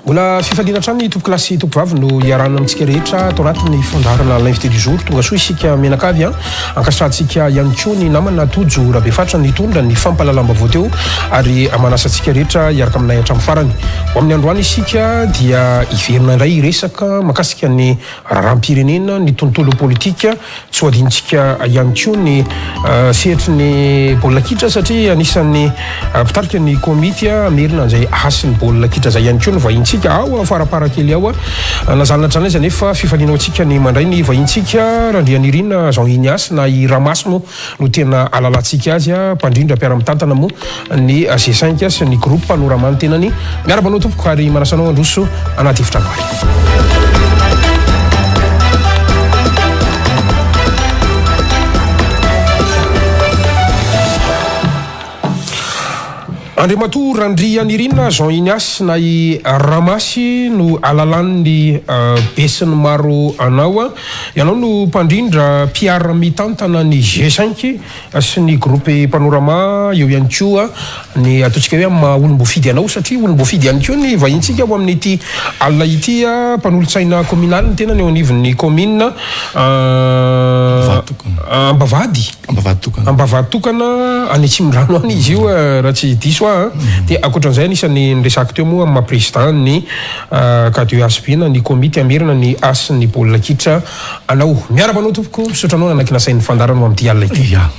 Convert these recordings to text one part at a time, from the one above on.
Mbola fifaliana hatrany tompokolahy sy tompovavy no iarahana amintsika rehetra ato anatin'ny fandaharana L'invité du jour. Tonga soa isika mianakavy an. Ankasitrahantsika ihany koa ny namana Tojo Rabefatra nitondra ny fampahalalam-baovao teo ary manasa antsika rehetra hiaraka aminay hatramin'ny farany. Ho amin'ny androany isika dia hiverina indray hiresaka mahakasika ny raharaham-pirenena, ny tontolo politika. Tsy ho adinontsika ihany koa ny sehatry ny baolina kitra satria anisan'ny mpitarika ny komity hamerina an'izay hasin'ny baolina kitra izay ihany koa ny vahintsika ao farapara kely ao. Na izany na izany aza anefa fifaliana ho antsika ny mandray ny vahintsika Randrianirina Jean Ignace na i Ramasy moa no tena ahalalantsika azy, mpandrindra mpiara-mitantana moa ny G5 sy ny groupe Panorama ny tenany. Miarahaba anao tompoko ary manasa anao handroso anaty efitrano ary. Andriamatoa Randrianirina Jean Ignace na i Ramasy no alalan'ny besinimaro anao. Ianao no mpandrindra mpiara-mitantana ny G5 sy ny groupe Panorama, eo ihany koa ny ataontsika hoe amin'ny maha olom-boafidy anao satria olom-boafidy ihany koa ny vahintsika ao amin'ity alina ity, mpanolotsaina kaominaly ny tenany eo anivon'ny kaominina Ambavahady Ambavahaditokana any Atsimondrano any izy io raha tsy diso aho an, dia ankoatran'izay anisan'ny niresahako teo moa amin'ny maha président ny K2HB na ny komity hamerina ny hasin'ny baolina kitra anao. Miarahaba anao tompoko, misaotra anao nanaky nasain'ny fandaharana ho amin'ity alina ity. Ya,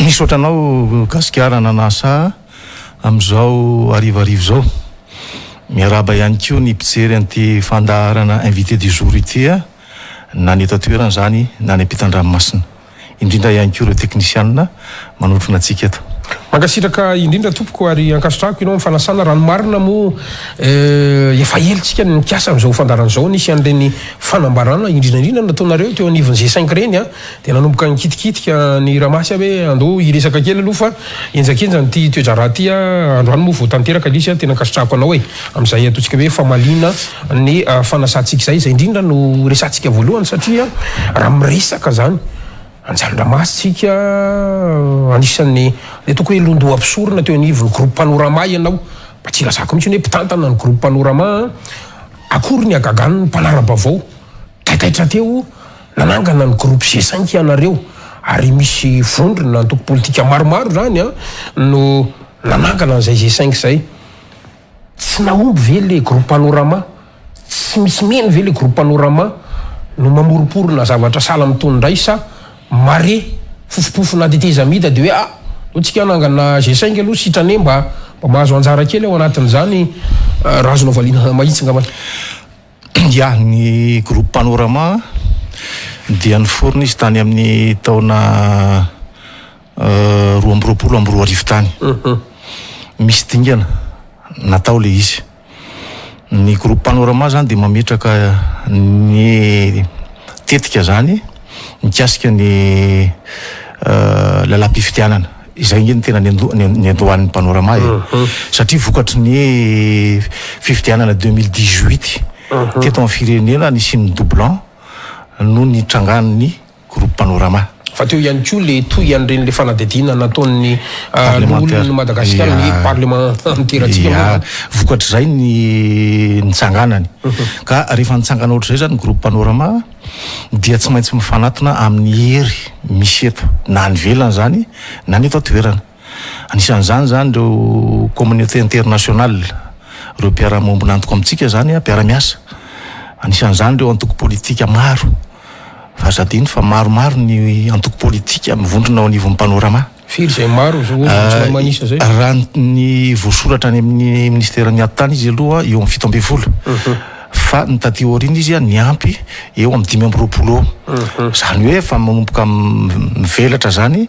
misaotra anao Gasikara nanasa amin'izao harivariva izao. Miarahaba ihany koa ny mpijery an'ity fandaharana invité du jour ity na ny eto an-toerana izany na any ampitan-dranomasina. indrindra ihany koa ireo teknisianina manotrona antsika eto. Mankasitraka indrindra tompoko ary ankasitrahako ianao amin'ny fanasana, raha ny marina moa efa ela tsika no nikasa amin'izao fandaharana izao, nisy an'ireny fanambarana indrindra indrindra nataonareo teo anivon'ny G5 ireny an, dia nanomboka nikitikitika ny Ramasy aho hoe andao hiresaka kely aloha fa henjakenjana ity toe-draharaha ity an, androany moa vao tanteraka ilay izy an, tena ankasitrahako anao e, amin'izay ataontsika hoe famaliana ny fanasantsika izay, izay indrindra no resahantsika voalohany satria raha miresaka zany anjalindramasy tsika anisan'ny le ataoko hoe londoha mpisorona teo anivon'ny groupe panorama ianao, mba tsy ilazako mihitsy hoe mpitantana ny groupe panorama an, akory ny hagagan'ny mpanara-baovao, taitaitra teo nanangana ny groupe G5 ianareo ary misy vondrona antoko politika maromaro zany an no nanangana an'izay G5 izay. Tsy nahomby ve le groupe panorama? Tsy misy mino ve le groupe panorama no mamoromporona zavatra sahala amin'itony indray sa mare fofompofona tetezamita de hoe ah ndao tsika hanangana G5 aloha sitrane mba mba mahazo anjara kely ao anatin'izany raha azonao valiana mahitsy ngambany. Ya, ny groupe panorama dia niforona izy tany amin'ny taona 2022 tany. Misy dingana natao ilay izy. Ny groupe panorama zany dia mametraka ny tetika zany mikasika ny lalam-pifidianana. Izay ange no tena niandohan'ny panorama e. Satria vokatry ny fifidianana 2018 teto amin'ny firenena nisian'ny doublon no nitrangan'ny groupe panorama. Fa teo ihany koa le tohy an'ireny le fanadihadiana nataon'ny loholon'i Madagasikara, ny parlemanterantsika moa zany. Vokatr'izay ny nitsanganany. Ka rehefa nitsangana ohatr'izay zany ny groupe panorama dia tsy maintsy mifanatona amin'ny hery misy eto, na any ivelany izany na ny eto an-toerana. Anisan'izany izany ireo communauté internationale, ireo mpiara-miombon'antoka amintsika izany, mpiara-miasa. Anisan'izany ireo antoko politika maro. Fa aza adino fa maromaro ny antoko politika mivondrona ao anivon'ny Panorama. Firy izay maro izay ohatra tsy mahay manisa izay? Raha ny voasoratra any amin'ny minisiteran'ny Atitany izy aloha eo amin'ny 17. Fa ny taty aoriana izy niampy eo amin'ny 25 eo. Izany hoe efa manomboka mivelatra izany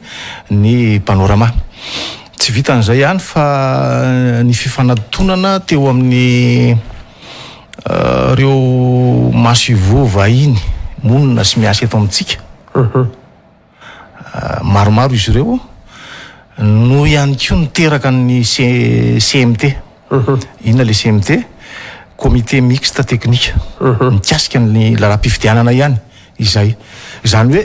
ny Panorama. Tsy vitan'izay ihany fa ny fifanatonana teo amin'ny Ireo masoivoho vahiny monina sy miasa eto amintsika, maromaro izy ireo, no ihany koa niteraka ny CMT. Inona ilay CMT? Comité Mixte Technique, mikasika ny lalam-pifidianana ihany izay. Izany hoe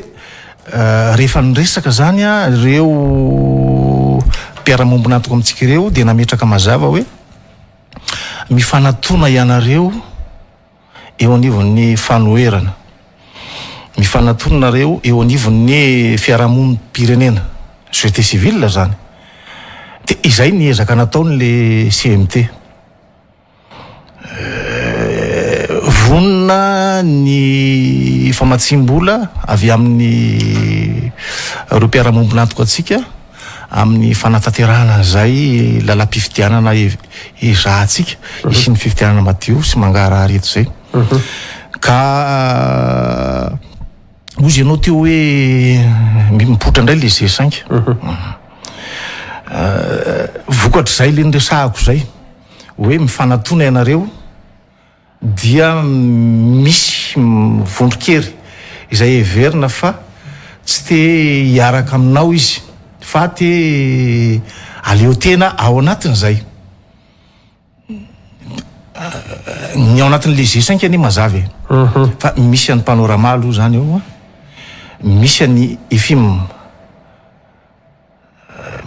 rehefa niresaka izany ireo mpiara-miombon'antoka amintsika ireo dia nametraka mazava hoe. Mifanatona ianareo eo anivon'ny fanoherana. Mifanatona nareo eo anivon'ny fiarahamonim-pirenena, société civile zany. Dia izay ny ezaka nataon'le CMT. Vonona ny famatsiam-bola avy amin'ny ireo mpiara-miombon'antoka antsika amin'ny fanatanterahana an'izay lalam-pifidianana ezahantsika hisian'ny fifidianana madio sy mangarahara eto izay. Ka hozy ianao teo hoe mipoitra indray le G5. Vokatr'izay le niresahako izay. hoe mifanatona ianareo dia misy vondron-kery izay heverina fa tsy te hiaraka aminao izy fa te aleo tena ao anatin'izay. Ny ao anatin'le G5 anie mazava e. Fa misy an'i Panorama aloha zany eo, misy an'i IFIM.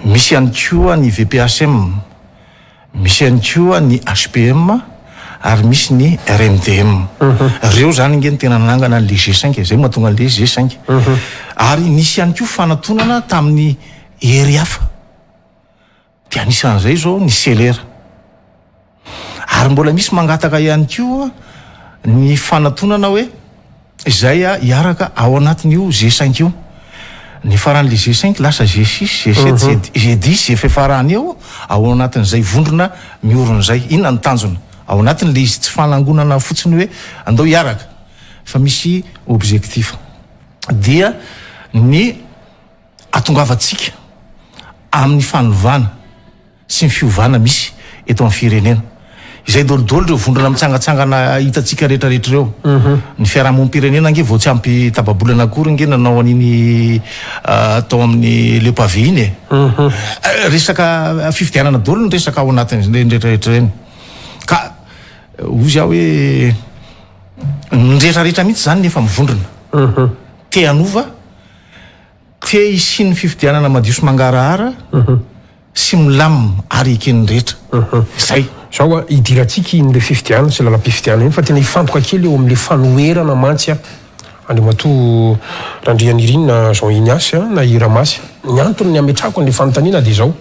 Misy ihany koa ny VPHM, misy ihany koa ny HPM ary misy ny RMDM. Ireo izany ange no tena nanangana an'ilay G5, izay no mahatonga an'ilay G5. Ary nisy ihany koa fanatonana tamin'ny hery hafa. Dia anisan'izay izao ny CLR. Ary mbola misy mangataka ihany koa ny fanatonana hoe izay hiaraka ao anatin'io G5 io. Ny faran'ilay G5 lasa G6, G7, G10 izay fiafarany eo ao anatin'izay vondrona miorina izay. Inona ny tanjona ao anatin'ilay izy? Tsy fanangonana fotsiny hoe andao hiaraka fa misy objectif. Dia ny Atongavantsika amin'ny fanovana sy ny fiovana misy eto amin'ny firenena. Izay daholo ireo vondrona mitsangatsangana hitantsika rehetrarehetra ireo. Ny fiarahamonim-pirenena ange vao tsy ampy tababolana akory ange nanao an'iny tao amin'ny Le Pavé iny e. Resaka fifidianana daholo ny resaka ao anatin'ireny rehetrarehetra ireny. Ka hozy aho hoe ny rehetrarehetra mihitsy izany nefa mivondrona. Te hanova. Te hisian'ny fifidianana madio sy mangarahara sy milamina ary eken'ny rehetra. Izay. Zao a, idirantsika iny le fifidianana sy lalam-pifidianana iny fa tena hifantoka kely eo amin'le fanoherana mantsy aho, Andriamatoa Randrianirina Jean Ignace na i Ramasy. Ny antony ametrahako an'le fanontaniana dia izao,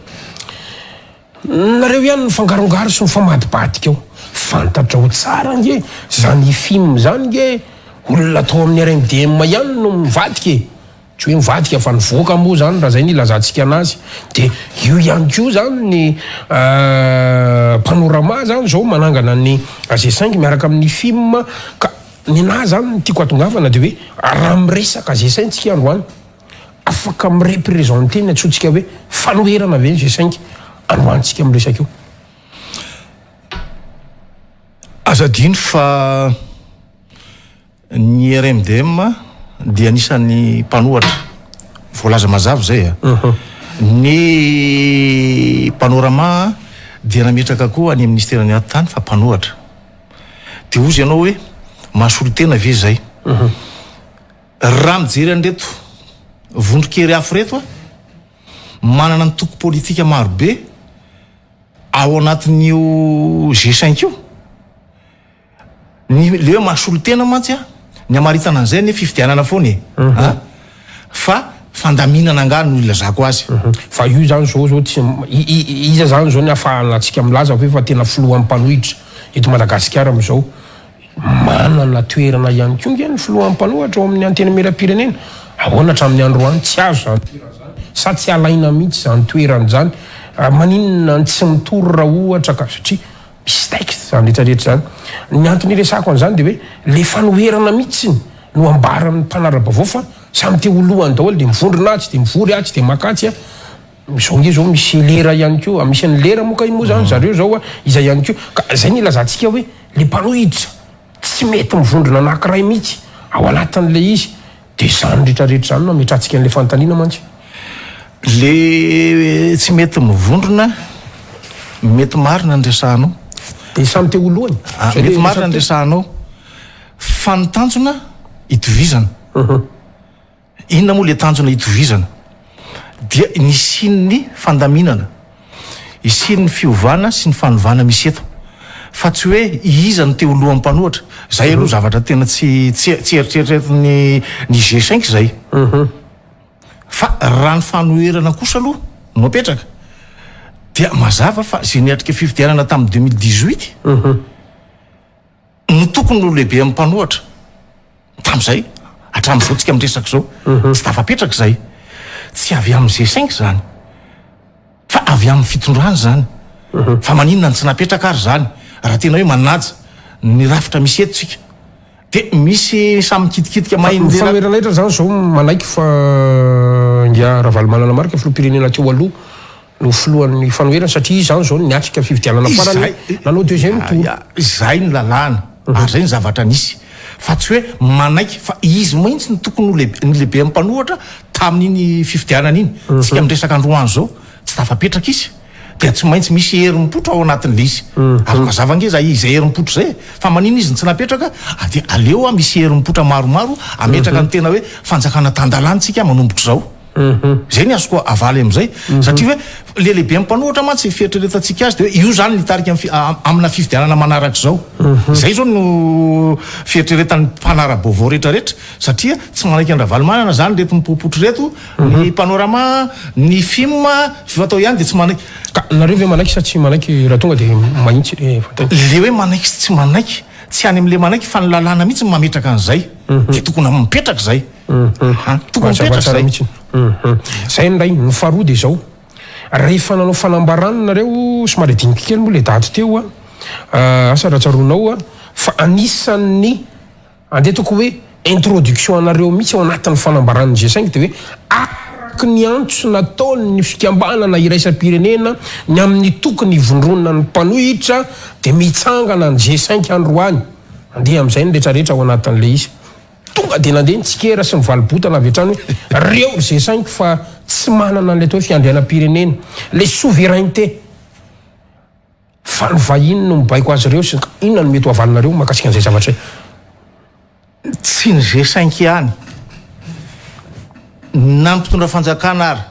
nareo ihany no mifangarongaro sy mifamadibadika eo. Fantatrao tsara ange zany IFIM zany nge olona tao amin'ny RMDM ihany no mivadika e! Tsy hoe mivadika fa nivoaka moa zany raha zay ny ilazantsika anazy. De io ihany koa zany ny Panorama zany zao manangana ny G5 miaraka amin'ny IFIM ka nenaha zany ny tiako hatongavana de hoe raha miresaka G5 tsika androany afaka mi-representer ny antsointsika hoe fanoherana ve ny G5 androany tsika miresaka io? Aza adino fa Ny RMDM dia anisan'ny mpanohatra, voalaza mazava izay a. Ny Panorama dia nametraka koa any amin'ny ministeran'ny Atitany fa mpanohatra. Dia hozy ianao hoe mahasolo tena ve izay? Raha mijery an'ireto vondron-kery afo ireto aho, manana antoko politika marobe ao anatin'io G5 io, Ny le hoe mahasolo tena mantsy an, ny hamaritana an'izay anie fifidianana foana e an! Fa fandaminana angaha no ilazako azy. Fa io zany zao zao tsy iza zany zao ny afahanantsika milaza hoe fa tena filohan'ny mpanohitra eto Madagasikara amin'izao? Manana toerana ihany koa nge ny filohan'ny mpanohatra ao amin'ny antenimierampirenena. Ahoana hatramin'ny androany tsy azo izany toerana izany sa tsy alaina mihitsy izany toerana izany? Maninona no tsy mitory raha ohatra ka satria Misy texte izany rehetra rehetra izany. Ny antony iresahako an'izany dia hoe le fanoherana mihitsy no ambaran'ny mpanara-baovao fa samy te ho lohany daholo dia mivondrona atsy dia mivory atsy dia makatsy a. Izao nge izao misy lera ihany koa, misy an'i lera moa kay moa izany zareo izao a, iza ihany koa. Ka izay no ilazantsika hoe le mpanohitra tsy mety mivondrona anankiray mihitsy ao anatin'ilay izy. Dia izany rehetra rehetra izany no ametrahantsika an'ilay fanontaniana mantsy. Le tsy mety mivondrona, mety marina ny resahanao. Dia samy te ho lohany. Ah, mety marina ny resahanao. Fa ny tanjona itovizana. Inona moa le tanjona itovizana? Dia ny hisian'ny fandaminana, hisian'ny fiovana sy ny fanovana misy eto. Fa tsy hoe iza no te ho lohan'ny mpanohatra. Zay aloha zavatra tena tsy tsy tsy eritreretin'ny ny G cinq zay. Fa raha ny fanoherana kosa aloha no apetraka dia mazava fa zay niatrika fifidianana tamin'ny 2018 no tokony ho lehibe amin'ny mpanohatra tamin'izay, hatramin'izao tsika miresaka izao, tsy tafapetraka izay. Tsy avy amin'ny G cinq izany. Fa avy amin'ny fitondrana izany. Fa maninona no tsy napetraka ary izany raha tena hoe manaja ny rafitra misy eto tsika. Dia misy samy mikitikitika mahay ny fanoherana rehetra izany izao manaiky fa ingahy Ravalomanana Marc filoham-pirenena teo aloha no filohan'ny fanoherana satria izy izany izao no niatrika fifidianana farany nanao deuxième tour. Izay ny lalàna ary izay ny zavatra nisy. Fa tsy hoe manaiky fa izy mihitsy no tokony ho lehibe ny lehiben'ny mpanohatra tamin'iny fifidianana iny. Tsika miresaka androany izao, tsy tafapetraka izy dia tsy maintsy misy hery mipoitra ao anatin'ilay izy. Ary mazava ange izay izay hery mipoitra izay e. Fa maninona izy no tsy napetraka? Dia aleo misy hery mipoitra maromaro hametraka ny tena hoe fanjakana tan-dalàna tsika manomboka izao. Zay ny azoko avaly amizay. Satria hoe le lehibe mpanohatra mantsy fieritreretantsika azy de hoe io zany nitarika ny amina fifidianana manaraka izao. Zay zao no fieritreretan'ny mpanara-baovao retraretra satria tsy manaiky an-dRavalomanana zany reto mipoipoitra reto, ny Panorama, ny Fim, fatao ihany de tsy manaiky. Ka nareo ve manaiky sa tsy manaiky raha tonga de mahitsy le vatany? Le hoe manaiky sy tsy manaiky, tsy any amle manaiky fa ny lalàna mihitsy no mametraka an'izay. De tokony mipetraka izay. Tokony mipetraka zay. Mihitsy. Zay ny iray. Ny faharoa dia izao, rehefa nanao fanambarana nareo, somary adinoko kely moa ilay daty teo an, asa raha tsaroanao an, fa anisan'ny andeha ataoko hoe introduction anareo mihitsy ao anatin'ny fanambaran'ny G5 dia hoe araka ny antso nataon'ny fikambanana iraisam-pirenena ny amin'ny tokony hivondronan'ny mpanohitra dia mitsangana ny G5 androany. Andeha amin'izay ny retraretra ao anatin'ilay izy. Tonga dia nandeha ny tsikera sy ny valibotana avy hatrany hoe reo ry G5 fa tsy manana an'ilay atao hoe fiandrianam-pirenena, ilay souveraineté, fa ny vahiny no mibaiko azy ireo sy ny Inona no mety ho havalinareo mahakasika an'izay zavatra izay? Tsy ny G5 ihany, na ny mpitondra fanjakana ary,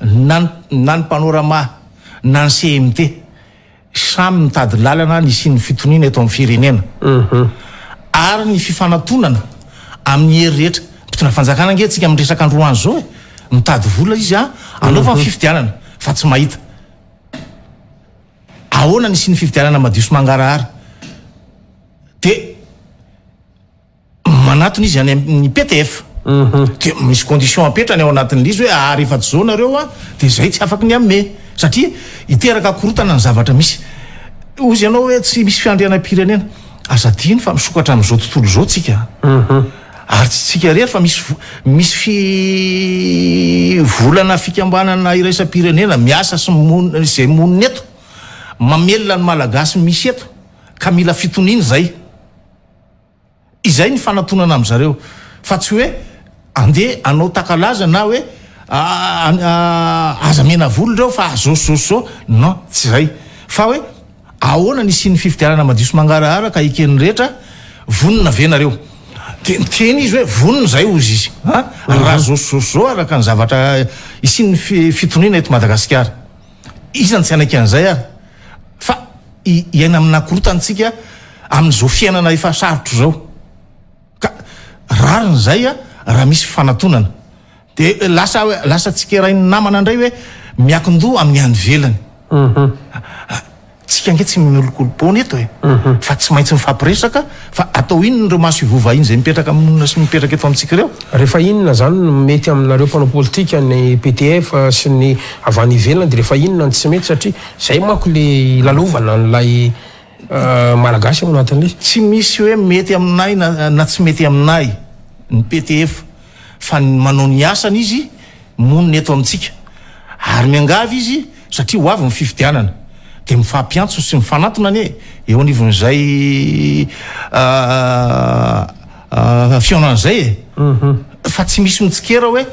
na ny na ny Panorama, na ny CMT. Samy mitady lalana ny hisian'ny fitoniana eto amin'ny firenena ary ny fifanatonana amin'ny hery rehetra. Mpitondra fanjakana ange tsika miresaka androany zao e, mitady vola izy a, anaovany fifidianana fa tsy mahita. Ahoana ny hisian'ny fifidianana madio sy mangarahara? Dia. Manatona izy any amin'ny PTF. Dia misy condition apetrany ao anatin'ilay izy hoe ah rehefa tsy zao nareo an, dia zay tsy afaky ny hanome. Satria hiteraka korontana ny zavatra misy. Hozy ianao hoe tsy misy fiandrianam-pirenena. Aza adino fa misokatra amin'izao tontolo izao tsika. Ary tsy tsika irery fa misy misy fi volana fikambanana iraisam-pirenena miasa sy monina izay monina eto. Mamelona ny Malagasy misy eto. Ka mila fitoniana izay. Izay ny fanatonana amin zareo fa tsy hoe andeha hanao takalaza na hoe aza mena volo reo fa zao sy zao sy zao, non tsy zay fa hoe ahoana ny hisian'ny fifidianana madio sy mangarahara ka eken'ny rehetra, vonona ve nareo? De niteny izy hoe vonona zay hozy izy an, raha zao sy zao sy zao araka ny zavatra hisian'ny fitoniana eto Madagasikara, iza no tsy hanaiky an'izay ary? Fa hiaina amina korontana tsika amin'izao fiainana efa sarotra izao. Ka rariny izay raha misy fanatonana. De lasa lasa tsikerain'ny namana indray hoe miakin-doha amin'ny any ivelany. Tsika ange tsy miolokolo-poana eto e. Fa tsy maintsy mifampiresaka fa atao inona ireo masoivoho vahiny izay mipetraka monina sy mipetraka eto amintsika ireo? Rehefa inona zany no mety aminareo mpanao politika ny PTF sy ny avy any ivelany de rehefa inona no tsy mety satria zay manko le ilalaovana an'ilay malagasy ao anatin'ilay izy. Tsy misy hoe mety aminay na tsy mety aminay ny PTF fa ny manao ny asany izy monina eto amintsika ary miangavy izy satria ho avy ny fifidianana dia mifampiantso sy mifanatona anie eo anivon'izay fihaonana izay e! Fa tsy misy mitsikera hoe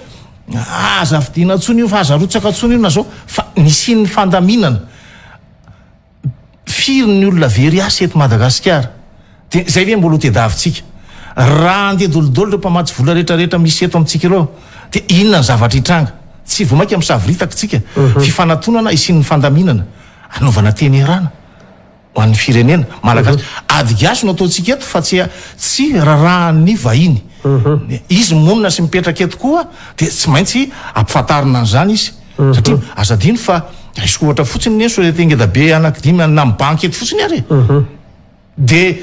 aza fidiana intsony io fa aza arotsaka intsony io na zao fa nisian'ny fandaminana. Firy ny olona very asa eto Madagasikara? Dia izay ve mbola ho tediavintsika? Raha handeha dolidoly ireo mpamatsy vola rehetra rehetra misy eto amintsika ireo dia inona ny zavatra hitranga? Tsy vao mainka misavoritaka isika. Fifanatonana hisian'ny fandaminana, hanaovana teny ierana. Ho an'ny firenena malagasy. Ady gasy no ataontsika eto fa tsy tsy rarahan'ny vahiny. Izy monina sy mipetraka eto koa dia tsy maintsy ampifantarina an'izany izy. Satria aza adino fa raisiko ohatra fotsiny ny société ngeda be anaky dimy na ny banky eto fotsiny ary e. Dia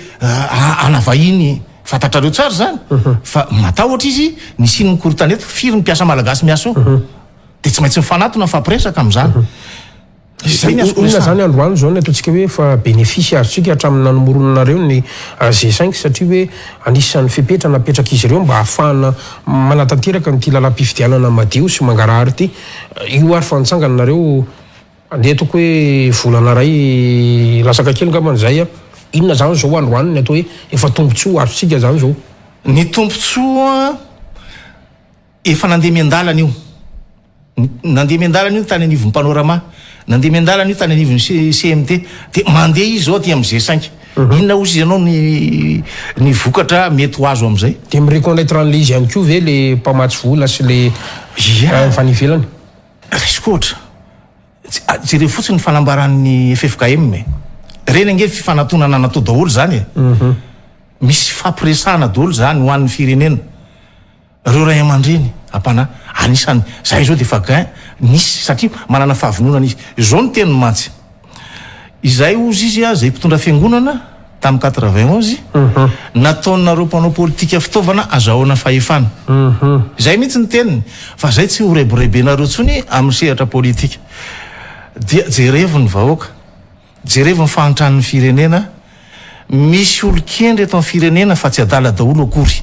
ana vahiny fantatrareo tsara izany fa matahotra izy ny hisian'ny korontana eto, firy ny mpiasa malagasy miasa eo? Dia tsy maintsy mifanatona mifampiresaka amin'izany. Izay ny azoko Inona zany androany izao ny ataontsika hoe efa bénéfice azontsika hatramin'ny namoronanareo ny G5 satria hoe anisan'ny fepetra napetrak'izy ireo mba hahafahana manatanteraka an'ity lalam-pifidianana madio sy mangarahara ity. Io ary fa nitsangana nareo andeha ataoko hoe volana iray latsaka kely angambany izay an. Inona zany izao androany ny atao hoe efa tombotsoa azontsika zany izao? Ny tombotsoa Efa nandeha miandalana io. Nandeha miandalana io tany anivon'ny Panorama. Nandeha miandalana io tany anivon'ny CMT. Dia mandeha izy izao aty amin'ny G5. Inona hozy ianao ny ny vokatra mety ho azo amin'izay? Dia mi-reconnaitre an'ilay izy ihany koa ve le mpamatsy vola sy le avy any ivelany? Raisiko ohatra. Jereo fotsiny ny fanambaran'ny ffkm e. Ireny ange fifanatonana natao daholo izany e. Misy fifampiresahana daholo izany ho an'ny firenena. Reo ray aman-dreny ampanahy anisany zahay zao defa gain nisy satria manana fahavononana izy. Izao no teniny mantsy. Izay ozy izy zay mpitondra fiangonana tamin'ny 91 nataonareo mpanao politika fitaovana azahoana fahefana. Izay mihitsy ny teniny fa zay tsy ho rebirebenareo tsony amin'ny sehatra politika. Dia jerevo ny vahoaka. Jerevo ny fahantran'ny firenena, misy olon-kendry eto amin'ny firenena fa tsy adala daholo akory.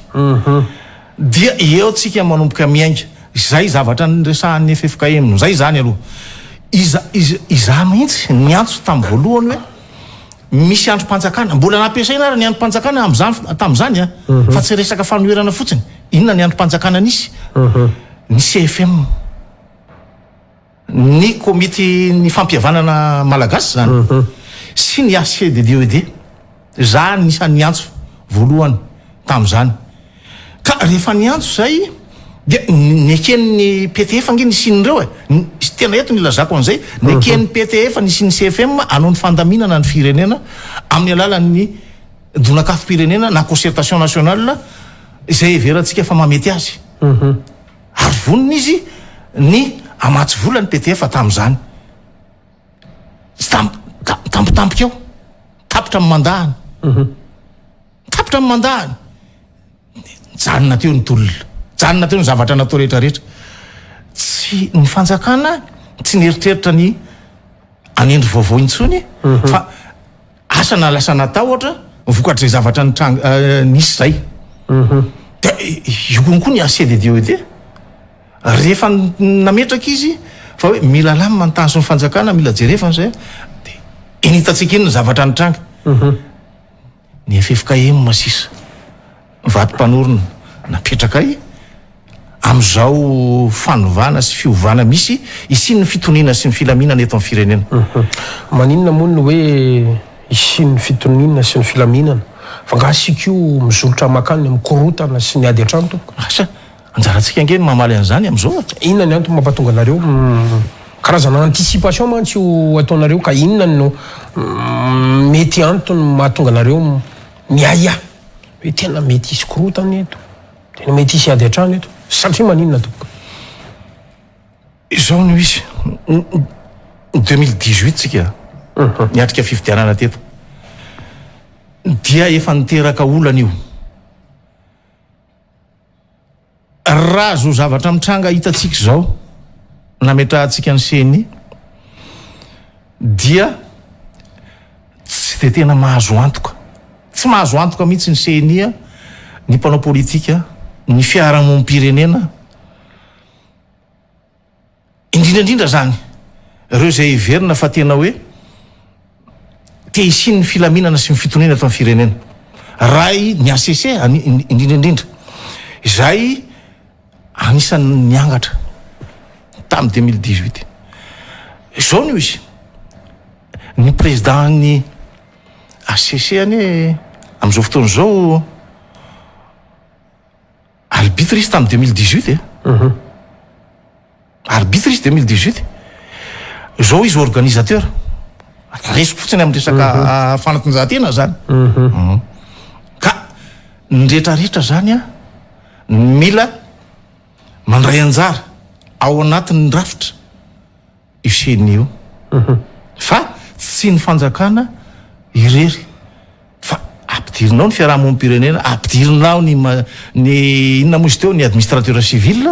Dia eo tsika manomboka miainga. Izay zavatra niresahan'ny ffkm izay izany aloha. Iza, iza, izaho mihitsy niantso tamin'ny voalohany hoe misy andrim-panjakana, mbola nampiasaina ary ny andrim-panjakana amin'izany, tamin'izany an, fa tsy resaka fanoherana fotsiny. Inona ny andrim-panjakana nisy? Ny CFM. Ny komity ny fampihavanana malagasy izany sy ny HCDDED. Za anisan'ny niantso voalohany tamin'izany. Ka rehefa niantso izay dia neken'ny PTF ange nisian'ireo e. Tena eto no ilazako an'izay, neken'ny PTF nisian'ny CFM hanao ny fandaminana ny firenena amin'ny alalan'ny donak'afom-pirenena na concertation nationale izay heverantsika fa mahamety azy. Ary vonona izy ny hamatsy vola ny PTF tamin'izany. Tsy tampotampoka eo. Tapitra ny mandat-ny. Tapitra ny mandat-ny. Nijanona teo ny tolona. Nijanona teo ny zavatra natao rehetra rehetra. Tsy ny fanjakana tsy nieritreritra ny hanendry vaovao intsony fa Asa na lasa natahotra vokatr'izay zavatra nitranga nisy zay. Dia io konko ny ACDDED rehefa nametraka izy fa hoe mila lamina ny tany sy ny fanjakana, mila jerevana zay dia iny hitantsika iny ny zavatra nitranga. Ny ffkm sisa. Vato mpanorina napetrakay amin'izao fanovana sy fiovana misy hisian'ny fitoniana sy ny filaminana eto amin'ny firenena. Maninona moa ny hoe hisian'ny fitoniana sy ny filaminana? Fa angaha isika io mizolotra makany amin'ny korontana sy ny ady an-trano tompoko? Asa, anjarantsika ange ny mamaly an'izany amin'izao e! Inona ny antony mampatonga anareo karazana anticipation mantsy io ataonareo ka inona no mety antony mahatonga anareo miahiahy? Hoe tena mety hisy korotana eto, tena mety hisy ady an-trano eto, satria maninona tompoko? Izao no izy, 2018 tsika niatrika fifidianana teto, dia efa niteraka olana io. Raha zao zavatra mitranga hitantsika izao nametrahantsika ny ceni dia tsy dia tena mahazo antoka, tsy mahazo antoka mihitsy ny ceni, ny mpanao politika, ny fiarahamonim-pirenena. Indrindra indrindra izany ireo izay heverina fa tena hoe te hisian'ny filaminana sy ny fitoniana eto amin'ny firenena. Raha ny HCC indrindra indrindra izay anisan'ny niangatra tamin'ny 2018. Izao no izy, ny président-n'ny HCC anie amin'izao fotoana izao Arbitre izy tamin'ny 2018 e. Arbitre izy 2018. Izao izy organisateur. Raisiko fotsiny amin'ny resaka fanatanjahantena zany. Ka ny rehetrarehetra zany an, mila mandray anjara ao anatin'ny rafitra io CENI io. Fa tsy ny fanjakana irery fa ampidirinao ny fiarahamonim-pirenena, ampidirinao ny ny inona moa izy teo, ny administrateur civil,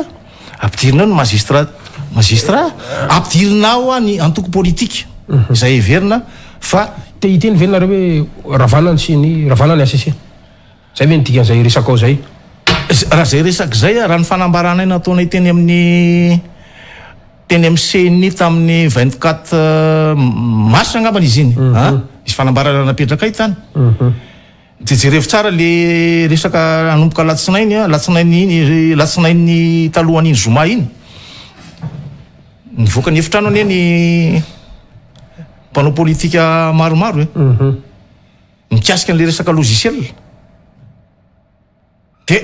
ampidirinao ny magistrat magistrat, ampidirinao ny antoko politika izay heverina fa Te hiteny ve nareo hoe ravana ny CENI, ravana ny HCC? Zay ve ny dikan'izay resakao zay? Raha zay resaka izay, raha ny fanambaranay nataonay teny amin'ny teny amin'ny CENI tamin'ny 24 mars angambany izy iny, an, nisy fanambarana napetrakay tany. Dia jerevo tsara le resaka nanomboka alatsinainy, alatsinainy iny, alatsinainy talohan'iny zoma iny. Nivoaka ny efitrano anie ny mpanao politika maromaro e. Mikasika an'ilay resaka logiciel dia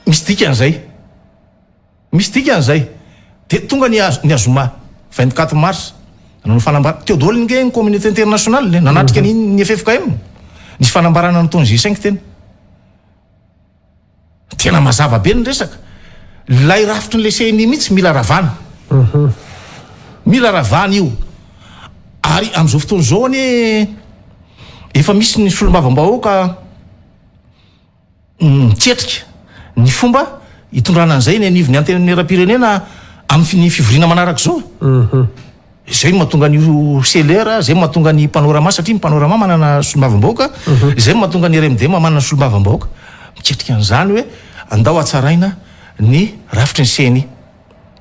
misy dikany izay, misy dikany izay, dia tonga ny ny azoma 24 mars nanao fanambarana, teo daholo nge ny communauté internationale e, nanatrika ny ny ffkm, nisy fanambarana nataon'ny G5 teny. Tena mazava be ny resaka. Ilay rafitry ny CNI mihitsy mila ravana. Mila ravana io. Ary amin'izao fotoana izao anie efa misy ny solombavambahoaka miketrika ny fomba hitondrana an'izay eny anivon'ny antenimierampirenena amin'ny fivoriana manaraka izao. Izay no mahatonga an'io CLR, izay no mahatonga ny Panorama satria ny Panorama manana solombavambahoaka, izay no mahatonga ny RMDM manana solombavambahoaka. Miketrika an'izany hoe andao hatsaraina ny rafitry ny CENI.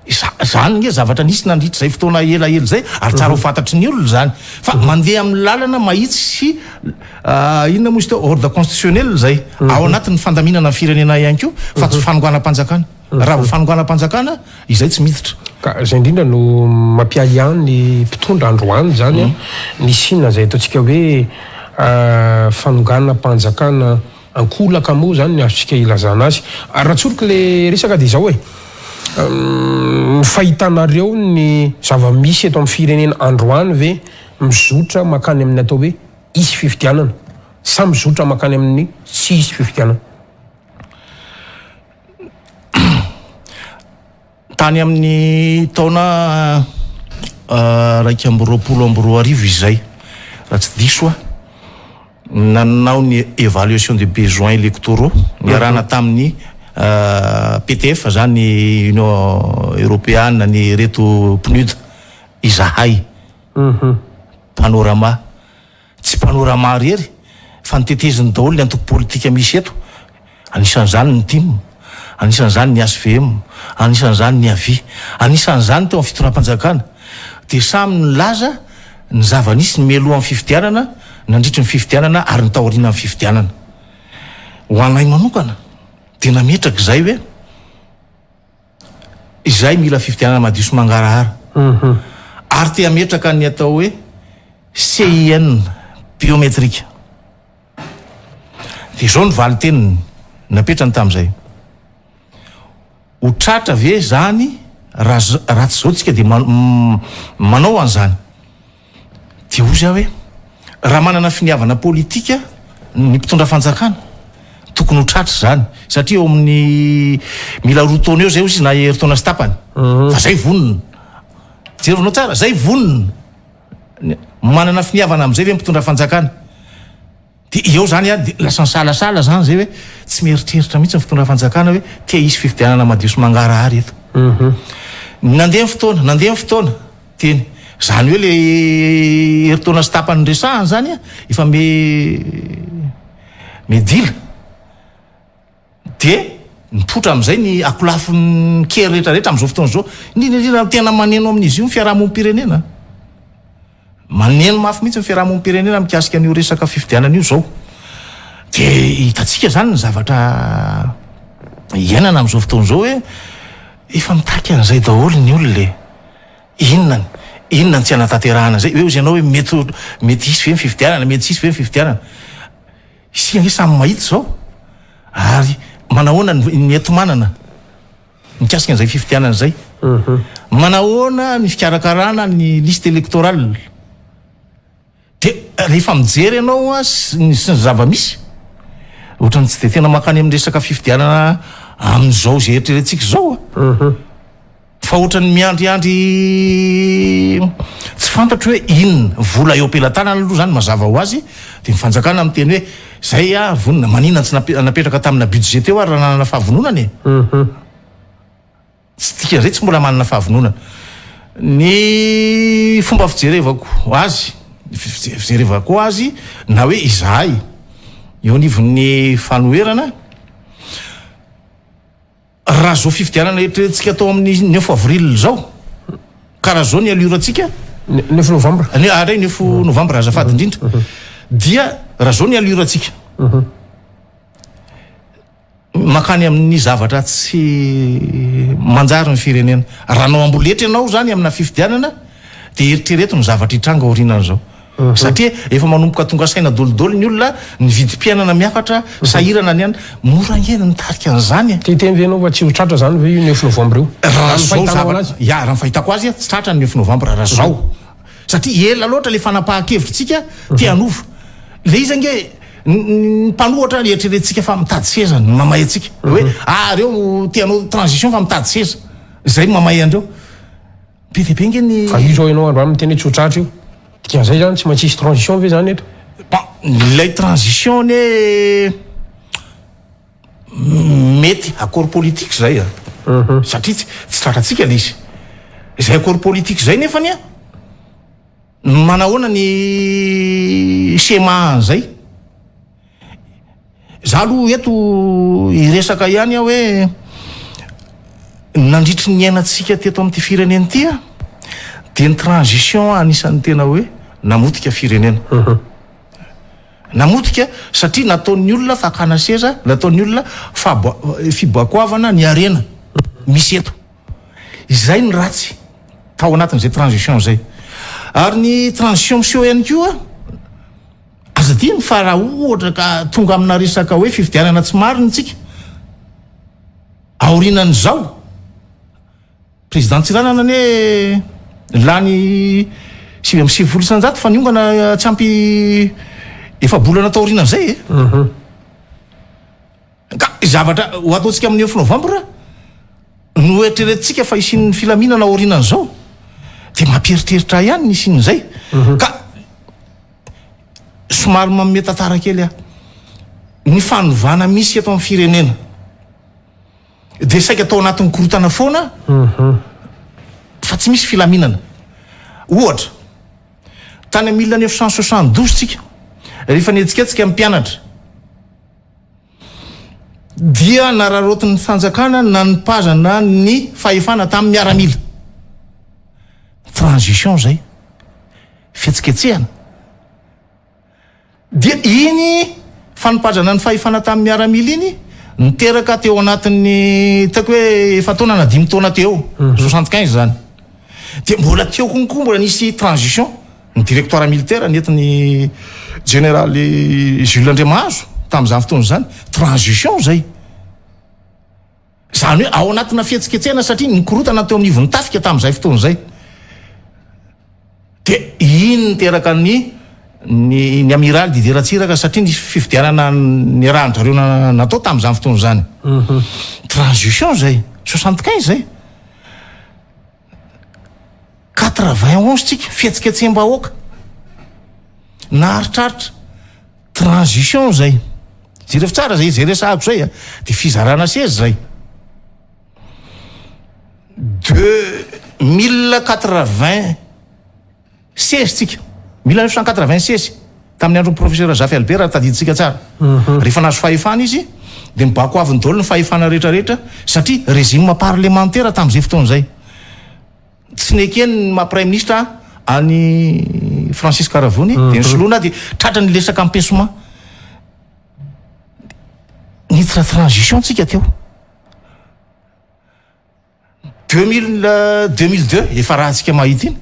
Izany nge zavatra nisy nandritra izay fotoana elaela izay ary tsara ho fantatry ny olona izany. Fa mandeha amin'ny lalana mahitsy sy inona moa izy teo, ordre constitutionnel izay ao anatin'ny fandaminana ny firenena ihany koa fa tsy fanonganam-panjakana. Raha vao fanonganam-panjakana, izay tsy miditra. Ka izay indrindra no mampiahiahy ny mpitondra androany izany an, ny hisiana izay ataontsika hoe fanonganam-panjakana ankolaka moa izany ny azontsika ilazana azy. Ary raha tsoriko ilay resaka dia izao e, ny fahitanareo ny zava-misy eto amin'ny firenena androany ve mizotra mankany amin'ny atao hoe hisy fifidianana sa mizotra mankany amin'ny tsy hisy fifidianana? Tany amin'ny taona 2021 izay, raha tsy diso aho, nanao ny évaluation des besoins électoraux niarahana tamin'ny PTF, zany Union Europeana, ny reto PNUD, izahay, Panorama. Tsy Panorama irery fa noteteziny daholo ny antoko politika misy eto, anisan'izany ny tim, anisan'izany ny hvm, anisan'izany ny avi, anisan'izany teo amin'ny fitondram-panjakana, dia samy nilaza ny zava-nisy ny mialohan'ny fifidianana, nandritry ny fifidianana ary ny taorianan'ny fifidianana. Ho anay manokana dia nametraka izay hoe Izay mila fifidianana madio sy mangarahara ary te hametraka ny atao hoe CIN biometrika. Dia izao ny valin-teniny napetrany tamin'izay, Ho tratra ve izany raha raha tsy izao tsika dia manao an'izany? Dia hozy aho hoe, raha manana finiavana politika ny mpitondra fanjakana, tokony ho tratra izany, satria eo amin'ny mila roa taona eo izay hozy izy na herintaona sy tapany, fa zay vonona. Jerevinao tsara, zay vonona. Manana finiavana amin'izay ve ny mpitondra fanjakana? Dia eo izany an, dia lasa nisalasala izany izay hoe tsy mieritreritra mihitsy ny fitondran'ny fanjakana hoe te hisy fifidianana madio sy mangarahara eto. Nandeha ny fotoana, nandeha ny fotoana, teny. Izany hoe ilay herintaona sy tapany niresahana izany an, efa me medila. Dia nipoitra amin'izay ny akolafin'ny kery rehetra rehetra amin'izao fotoana izao. Indrindra indrindra tena maneno amin'izy io ny fiarahamonim-pirenena. Maneno mafy mihitsy ny fiarahamonim-pirenena mikasika an'io resaka fifidianana io izao. Dia hitantsika izany ny zavatra iainana amin'izao fotoana izao hoe efa mitaky an'izay daholo ny olona e. Inona inona ny tsy hanatanterahana an'izay? Hoe hozy ianao hoe mety mety hisy ve ny fifidianana, mety tsy hisy ve ny fifidianana? Isika ange samy mahita izao ary manahoana ny enti-manana mikasika an'izay fifidianana izay? Manahoana ny fikarakarana ny liste électorale? De rehefa mijery ianao a sy ny sy ny zava-misy, ohatran'ny tsy de tena mankany amin'ny resaka fifidianana amin'izao izay eritreretintsika izao a. Fa ohatran'ny miandriandry tsy fantatro hoe inona. Vola eo am-pelatanana aloha izany mazava ho azy, dia ny fanjakana miteny hoe zay aho vonona, maninona tsy napetraka tamina budget teo ary raha nanana fahavononana e? Tsy dikan'izay tsy mbola manana fahavononana. Ny fomba fijerevako azy, fijerevako azy na hoe izahay eo anivon'ny fanoherana, Raha zao fifidianana eritreretintsika atao amin'ny neuf avril izao, ka raha zao ny allure antsika, Neuf novembre. Ne, ah, ray neuf novembre azafady indrindra, dia raha zao ny allure antsika, mankany amin'ny zavatra tsy manjary ny firenena. Raha hanao amboletra ianao zany amina fifidianana, dia eritrereto ny zavatra hitranga aorianan'izao. Satria efa manomboka tonga saina dolidoly ny olona, ny vidim-piainana miakatra, sahirana ny any. Mora ange ny mitarika an'izany e. Te hiteny ve ianao fa tsy ho tratra izany ve io neuf novembre io? Raha zao zavatra, ya, raha ny fahitako azy tsy tratra ny neuf novembre raha zao. Satria ela loatra le fanapahan-kevitritsika te hanova. Le izy ange ny mpanohatra eritreretintsika fa mitady seza ny mamay antsika. Hoe ah reo te hanao transition fa mitady seza. Zay no mamay an'ireo. Be dia be nge ny. Fa io zao ianao androany miteny hoe tsy ho tratra io. Dikan'izay zany tsy maintsy hisy transition ve zany eto? Bon, ilay transition anie mety accord politique zay a. Satria tsy tsy tratrantsika le izy. Izay accord politique izay nefany a, manahoana ny schéma an'izay? Za aloha eto hiresaka ihany aho hoe nandritry ny niainantsika teto amin'ity firenena ity a, dia ny transition anisan'ny tena hoe namotika firenena. Namotika satria nataon'ny olona fakana seza, nataon'ny olona fibakoavana ny harena misy eto. Izay ny ratsy tao anatin'izay transition izay. Ary ny transition miseho ihany koa, Aza adino fa raha ohatra ka tonga amina resaka hoe fifidianana tsy marina isika aorianan'izao, Président Tsiranana anie lany 99% fa niongana tsy ampy efa-bolana taorianan'izay e. Ka zavatra ho ataontsika amin'ny neuf novembre no eritreretintsika fa hisian'ny filaminana aorianan'izao dia mampieritreritra ahy ihany ny hisian'izay. Ka somary manome tantara kely aho. Ny fanovana misy eto amin'ny firenena dia saika atao anatin'ny korontana foana fa tsy misy filaminana. Ohatra, tany amin'ny 1972 tsika rehefa nihetsiketsika ny mpianatra dia nararaotin'ny fanjakana nanipazana ny fahefana tamin'ny miaramila. Transition zay. Fihetsiketsehana. Dia iny fanipazana ny fahefana tamin'ny miaramila iny niteraka teo anatin'ny hitako hoe efa-taona na dimy taona teo eo, 75 zany. Dia mbola teo konko mbola nisy transition, ny directoire militaire nentin'ny jeneraly Jules Andriamahazo tamin'izany fotoana izany, transition zay. Izany hoe ao anatina fihetsiketsehana satria nikorontana teo anivon'ny tafika tamin'izay fotoana izay. Dia iny niteraka ny ny ny amiraly Didier Ratsiraka satria nisy fifidianana niarahan-dry zareo natao tamin'izany fotoana izany. Transition izay, 75 izay. 91 tsika, fihetsiketseham-bahoaka. Naharitraritra. Transition izay. Jereo tsara izay izay resahako izay a. Dia fizarana seza izay. 2080 seza tsika. 1980 seza. Tamin'ny andron'ny professeur Zafy Albert raha tadidintsika tsara. Rehefa nahazo fahefana izy dia nibakoaviny daholo ny fahefana rehetra rehetra satria régime parlementaire tamin'izay fotoana izay. Tsy nekeny ny maha praiminisitra an'i Francis Karavony dia nisoloana dia tratra ny resaka empêchement. Niditra transition tsika teo. 2000, 2002 efa rahantsika mahita iny.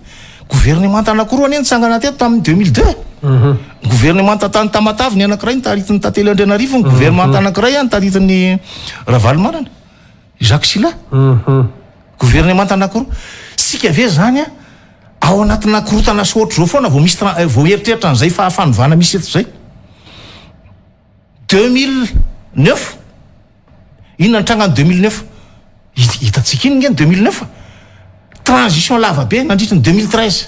Gouvernemanta anankiroa anie nitsangana teto tamin'ny 2002. Gouvernemanta tany Tamatave ny anankiray notaritin'i Tantely Andrianarivo, ny gouvernemanta anankiray notaritin'i Ravalomanana. Jacques Sylla. Gouvernemanta anankiroa. Sika ve zany a? Ao anatina korotana sy ohatr'izao foana vao misy vao eritreritra an'izay fanovana misy eto izay. 2009 inona ny tranga ny 2009? Hitantsika iny nge ny 2009 transition lava be nandritry ny 2013.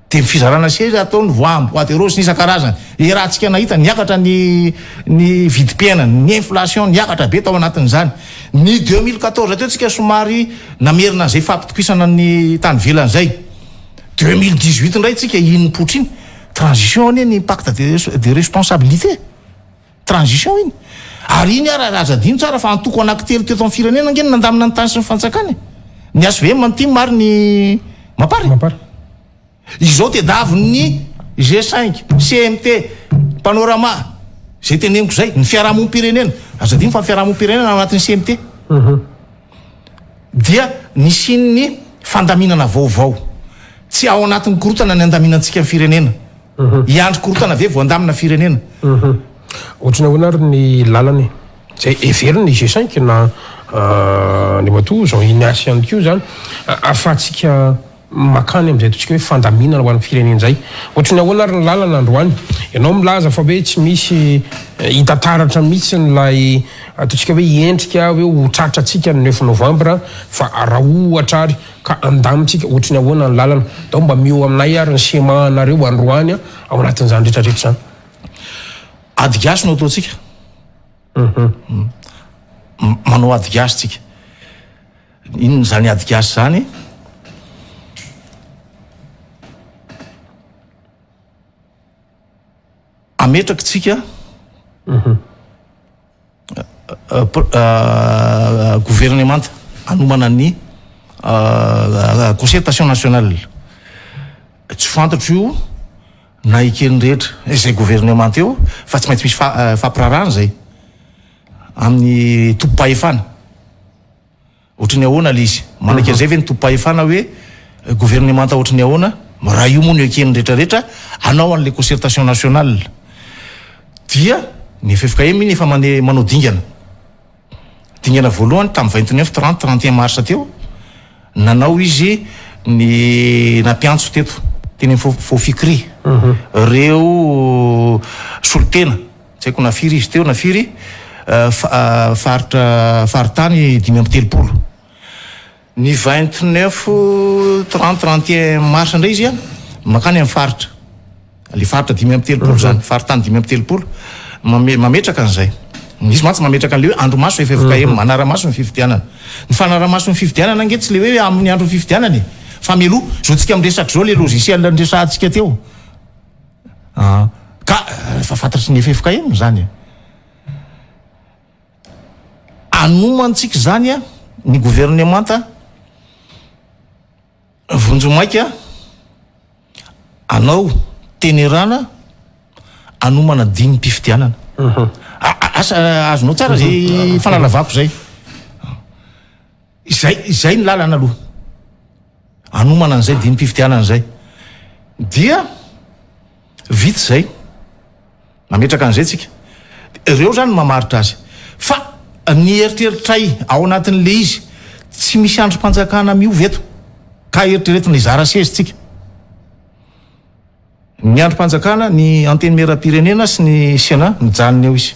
Dia ny fizarana seza atao ny voam, bois de rose sy ny isan-karazany. Iarahantsika nahita, niakatra ny ny vidim-piainana, ny inflation niakatra be tao anatin'izany. Ny 2014 teo tsika somary namerina an'izay fampitokisana ny tany ivelany izay. 2018 indray tsika iny nipoitra iny. Transition anie ny pacte de de responsabilité. Transition iny. Ary iny ara aza adino tsara fa antoko anankitelo teto amin'ny firenena ange no nandamina ny tany sy ny fanjakana e. Ny HVM, ny tim ary ny Mapar e. Mapar. Izao tediavin'ny G5, CMT, Panorama, izay teneniko izay, ny fiarahamonim-pirenena, aza adino fa ny fiarahamonim-pirenena ao anatin'ny CMT. Dia nisian'ny fandaminana vaovao. Tsy ao anatin'ny korontana ny andaminantsika ny firenena. Hiandry korontana ve vao handamina firenena? Ohatry ny ahoana ary ny lalana e? Izay heverin'ny G5 na Andriamatoa Jean Ignace ihany koa izany ahafahantsika makany amin'izay ataontsika hoe fandaminana ho an'ny firenena izay. Ohatry ny ahoana ary ny lalana androany? Ianao milaza fa hoe tsy misy hita taratra mihitsy ilay ataontsika hoe endrika hoe ho tratrantsika ny neuf novembre fa raha ohatra ary Ka andamintsika ohatry ny ahoana ny lalana? Ndao mba mio aminay ary ny schéma anareo androany ao anatin'izany rehetra rehetra izany. Ady gasy no ataontsika. Manao ady gasy tsika. Inona izany ady gasy izany? Ametraky tsika Governemanta hanomana ny concertation nationale. Tsy fantatro io na eken'ny rehetra izay governemanta eo fa tsy maintsy misy fampiraharahana izay amin'ny tompom-pahefana. Ohatry ny ahoana le izy? Manaiky an'izay ve ny tompom-pahefana hoe governemanta ohatry ny ahoana? Raha io moa no eken'ny retraretra hanao an'le concertation nationale dia ny ffkm iny efa mane manao dingana. Dingana voalohany tamin'ny 29, 30, 31 mars teo nanao izy ny nampiantso teto teny amin'ny Fofikri reo solontena Tsy haiko na firy izy teo na firy, faritra faritany 35. Ny 29, 30, 31 mars indray izy mankany amin'ny faritra. Le faritra 35 zany, faritany 35 mametraka an'izay. Misy mantsy mametraka an'le hoe andro-maso ffkm, manara-maso ny fifidianana. Ny fanara-maso ny fifidianana ange tsy le hoe amin'ny andron'ny fifidianana e, fa mialoha. Zao tsika miresaka zao le logiciel niresahantsika teo. Ah, ka efa fantatry ny ffkm izany e. Anomantsika izany a, ny governemanta vonjimaika anao tenerana anomana dinim-pifidianana. Asa azonao tsara izay fanalavako izay. Izay, izay ny lalana aloha. Hanomana an'izay dinim-pifidianana izay. Dia vita izay. Nametraka an'izay tsika. Ireo izany no mamaritra azy. Fa ny eritreritray ao anatin'ilay izy, tsy misy andrim-panjakana miova eto. Ka eritreretina hizara seza tsika. Ny andrim-panjakana, ny Antenimierampirenena sy ny Sénat, mijanona eo izy.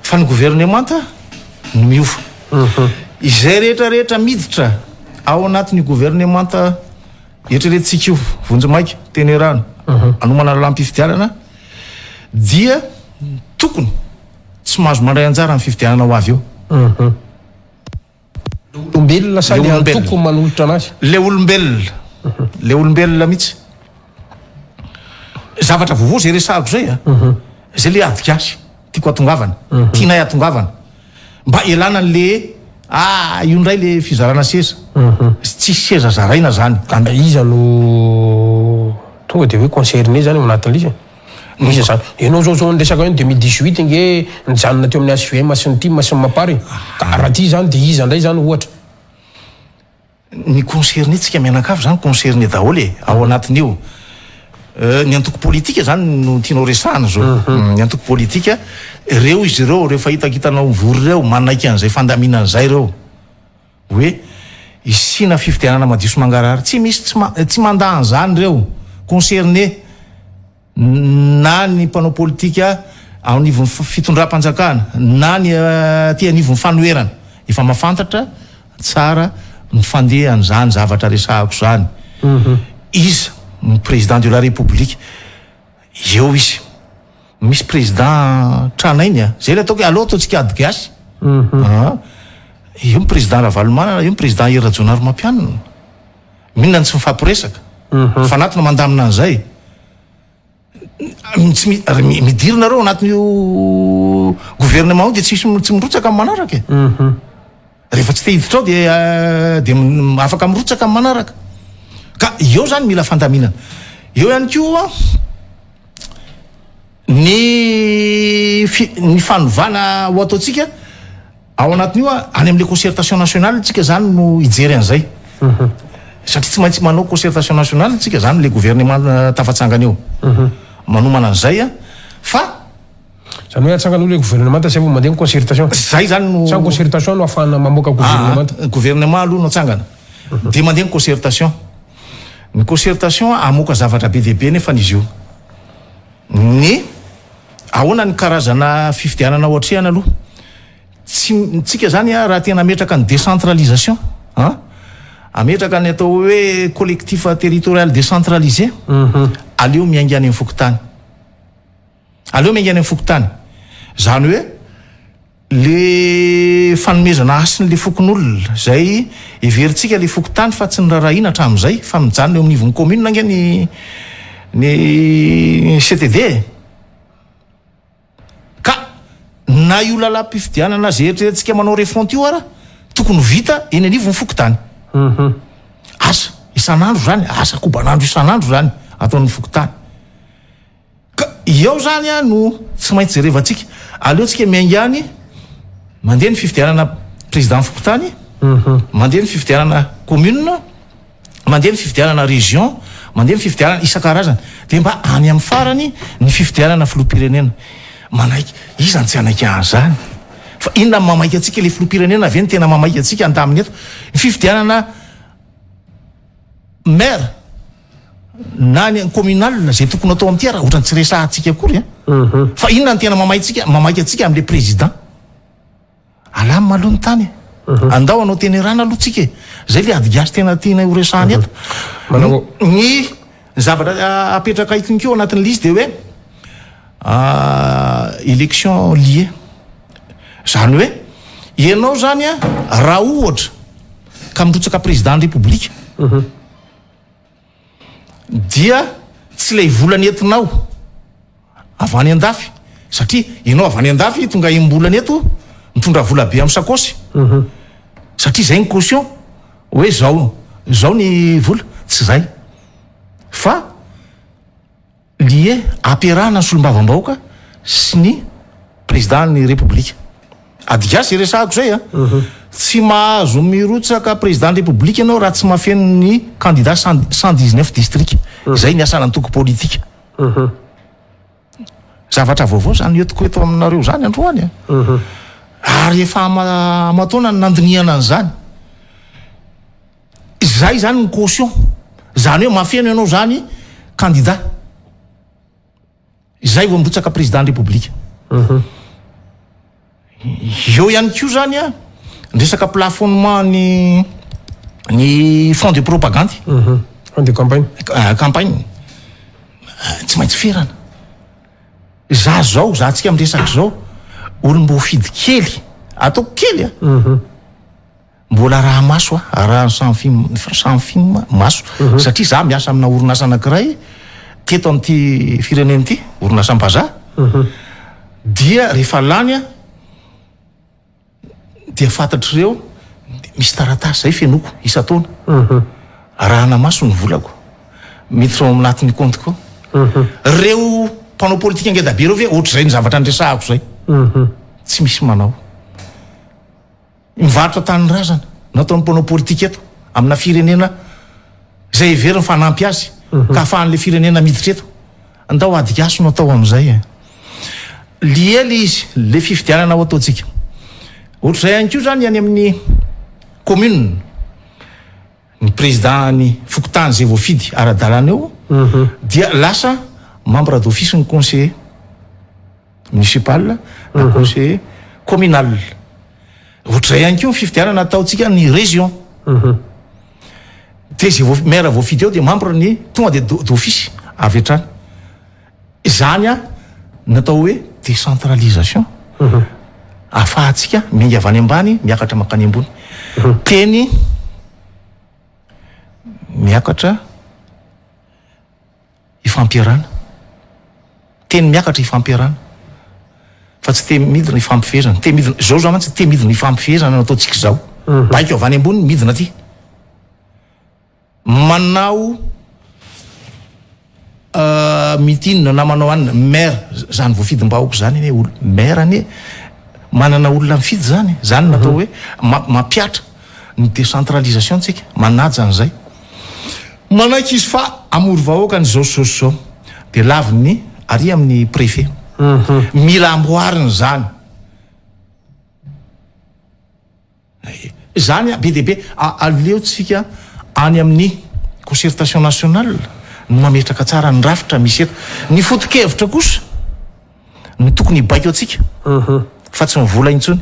Fa ny governemanta no miova. Izay rehetra rehetra miditra ao anatin'io governemanta eritreretintsika io, vonjimaika, tenerana, hanomana lalàm-pifidianana, dia tokony tsy mahazo mandray anjara amin'ny fifidianana ho avy eo. Le olombelona sa le antoko manolotra anazy? Le olombelona. Le olombelona mihitsy. Zavatra vaovao zay resahako zay a. Zay le ady gasy tiako atongavana. Tianay atongavana. Mba ialana an'le ah io ndray le fizarana seza. Tsisy seza zaraina zany. Iza no tonga de hoe concerné zany ao anatin'le izy e? Iza zany? Ianao zao zao niresaka hoe 2018 nge nijanona teo amin'ny HVM sy ny tim sy ny mapar e. Ka raha ty zany de iza ndray zany ohatra? Ny concerné tsika mianakavy zany concerné daholo e, ao anatin'io. Ny antoko politika zany no tianao resahana zao. Ny antoko politika, reo izy ireo, reo efa hitakitanao mivory reo, manaiky an'izay fandaminana zay reo. Hoe. Hisiana fifidianana madio sy mangarahara. Tsy misy tsy ma, tsy mandà an'izany ireo concerné na ny mpanao politika ao anivon'ny fitondram-panjakana na ny aty anivon'ny fanoherana. Efa mahafantatra tsara ny fandehan'izany zavatra resahako izany. Iza ny président de la république? Eo izy. Misy président tranainy a! Zay le ataoko hoe aleo ataontsika ady gasy a! Eo ny président Ravalomanana, eo ny président Hery Rajaonarimampianina. Minona no tsy mifampiresaka? Mifanatona mandamina an'izay. Tsy mi, ary midiry nareo anatin'io gouvernement io dia tsisy tsy mirotsaka amin'ny manaraka e. Rehefa tsy te hiditra ao dia dia afaka mirotsaka amin'ny manaraka. Ka eo zany mila fandaminana. Eo ihany koa ny ny fanovana ho ataontsika ao anatin'io any amin'le concertation nationale tsika zany no hijery an'izay. Satria tsy maintsy manao concertation nationale tsika zany le gouvernement tafatsangana eo. Manomana an'izay fa Zany hoe atsangana aloha le gouvernemanta zay vao mandeha ny concertation. Zay zany no. Sa concertation no ahafahana mamoaka gouvernemanta? Aa, gouvernement aloha no atsangana. Dia mandeha ny concertation. Ny concertation hamoaka zavatra be dia be nefany izy io. Ny ahoana ny karazana fifidianana ho atrehana aloha. Tsy, tsika zany raha tena hametraka ny décentralisation an, hametraka ny atao hoe collectif territorial décentralisé, aleo miainga any amin'ny fokontany. Aleo miainga any amin'ny fokontany. Izany hoe le fanomezana hasiny le fokonolona izay heverintsika le fokontany fa tsy niraharahiana hatramin'izay fa mijanona eo anivon'ny commune ange ny ny CTD e. Ka na io lalam-pifidianana izay eritreretintsika manao refonte io ara tokony ho vita eny anivon'ny fokontany. Asa isan'andro izany, asa koban'andro isan'andro izany ataon'ny fokontany. Ka eo zany a no tsy maintsy jerevantsika. Aleo tsika miainga any, mandeha ny fifidianana président fokontany, mandeha ny fifidianana commune, mandeha ny fifidianana région, mandeha ny fifidianana isan-karazany. Dia mba any amin'ny farany ny fifidianana filoham-pirenena. Manaiky, iza no tsy hanaiky an'izany? Fa inona no mamaika antsika? Ilay filoham-pirenena ve no tena mamaika antsika handamina eto? Ny fifidianana maire na ny communal zay tokony atao amin'ity ary ohatrany tsy resahantsika akory a fa inona ny tena mamaitsika mamaika antsika amin'le président alamina aloha ny tany andao anao tenerana aloha tsika e zay le ady gasy tena tiana ho resahana eto ny zavatra apetraka itony koa anatin'ny lisy de hoe élection liée zany hoe ianao zany a raha ohatra ka mirotsaka président ny république dia tsy ilay vola nentinao avy any andafy satria ianao avy any andafy tonga enim-bolana eto mitondra vola be amin'ny sakaosy satria zay ny caution hoe zao zao ny vola tsy zay fa Lie ampiarahana ny solombavambahoaka sy ny président ny république. Adika zay resahako zay a. Tsy mahazo mirotsaka président ny république ianao raha tsy mahafeno ny candidat 119 district. Izay ny asan'antoko politika. Zavatra vaovao zany entiko eto aminareo zany androany a. Ary efa aman-taona ny nandinihana an'izany. Izay zany ny caution. Zany hoe mahafeno ianao zany candidat. Izay vao mirotsaka président ny république. Eo ihany koa zany a, ny resaka plafonnement ny ny fonds de propagande. Fonds de campagne. Campagne. Tsy maintsy ferana. Za zao, za tsika miresaka zao, olom-boafidy kely, ataoko kely a. Mbola araha-maso aho, arahan'ny Sanfim, Sanfim maso, satria za miasa amina orinasa anankiray teto amin'ity firenena ity, orinasam-bazaha, dia rehefa lany aho dia fantatr'ireo, misy taratasy zay fenoiko isan-taona, arahana maso ny volako, miditra ao anatin'ny kaontiko ao. Reo mpanao politika ngeda be reo ve ohatr'izay ny zavatra niresahako zay? Tsy misy manao. Mivarotra tanindrazana no ataon'ny mpanao politika eto amina firenena izay heveriny fa hanampy azy ka ahafahan'ilay firenena miditra eto. Andao ady gasy no atao amin'izay e. Lié le izy, le fifidianana ho ataontsika. Ohatr'izay ihany koa izany any amin'ny commune. Ny président ny fokontany zay voafidy ara-dalàna eo dia lasa membre d'office ny conseiller municipal na conseiller communal. Ohatr'izay ihany koa ny fifidianana ataontsika ny région. Dia zay voa- maire voafidy eo dia membre ny tonga dia d'office avy hatrany. Izany a natao hoe décentralisation. Ahafahantsika miainga avy any ambany miakatra mankany ambony. Teny miakatra ifampiarahana. Teny miakatra ifampiarahana. Fa tsy teny midina ifampifehezana. Teny midina, izao zao mantsy teny midina ifampifehezana no ataontsika izao. Baiko avy any ambony midina aty. Manao meeting na manao anona, maire zany voafidim-bahoaka zany anie olo, maire anie manana olona mifidy zany, zany no atao hoe mampihatra ny décentralisation tsika, manaja an'izay. Manaiky izy fa hamory vahoaka ny zao sy zao sy zao, de laviny ary amin'ny préfet. Mila amboarina zany. Zany be dia be, aleo tsika any amin'ny concertation nationale no mametraka tsara ny rafitra misy eto. Ny foto-kevitra kosa no tokony hibaiko antsika fa tsy ny vola intsony.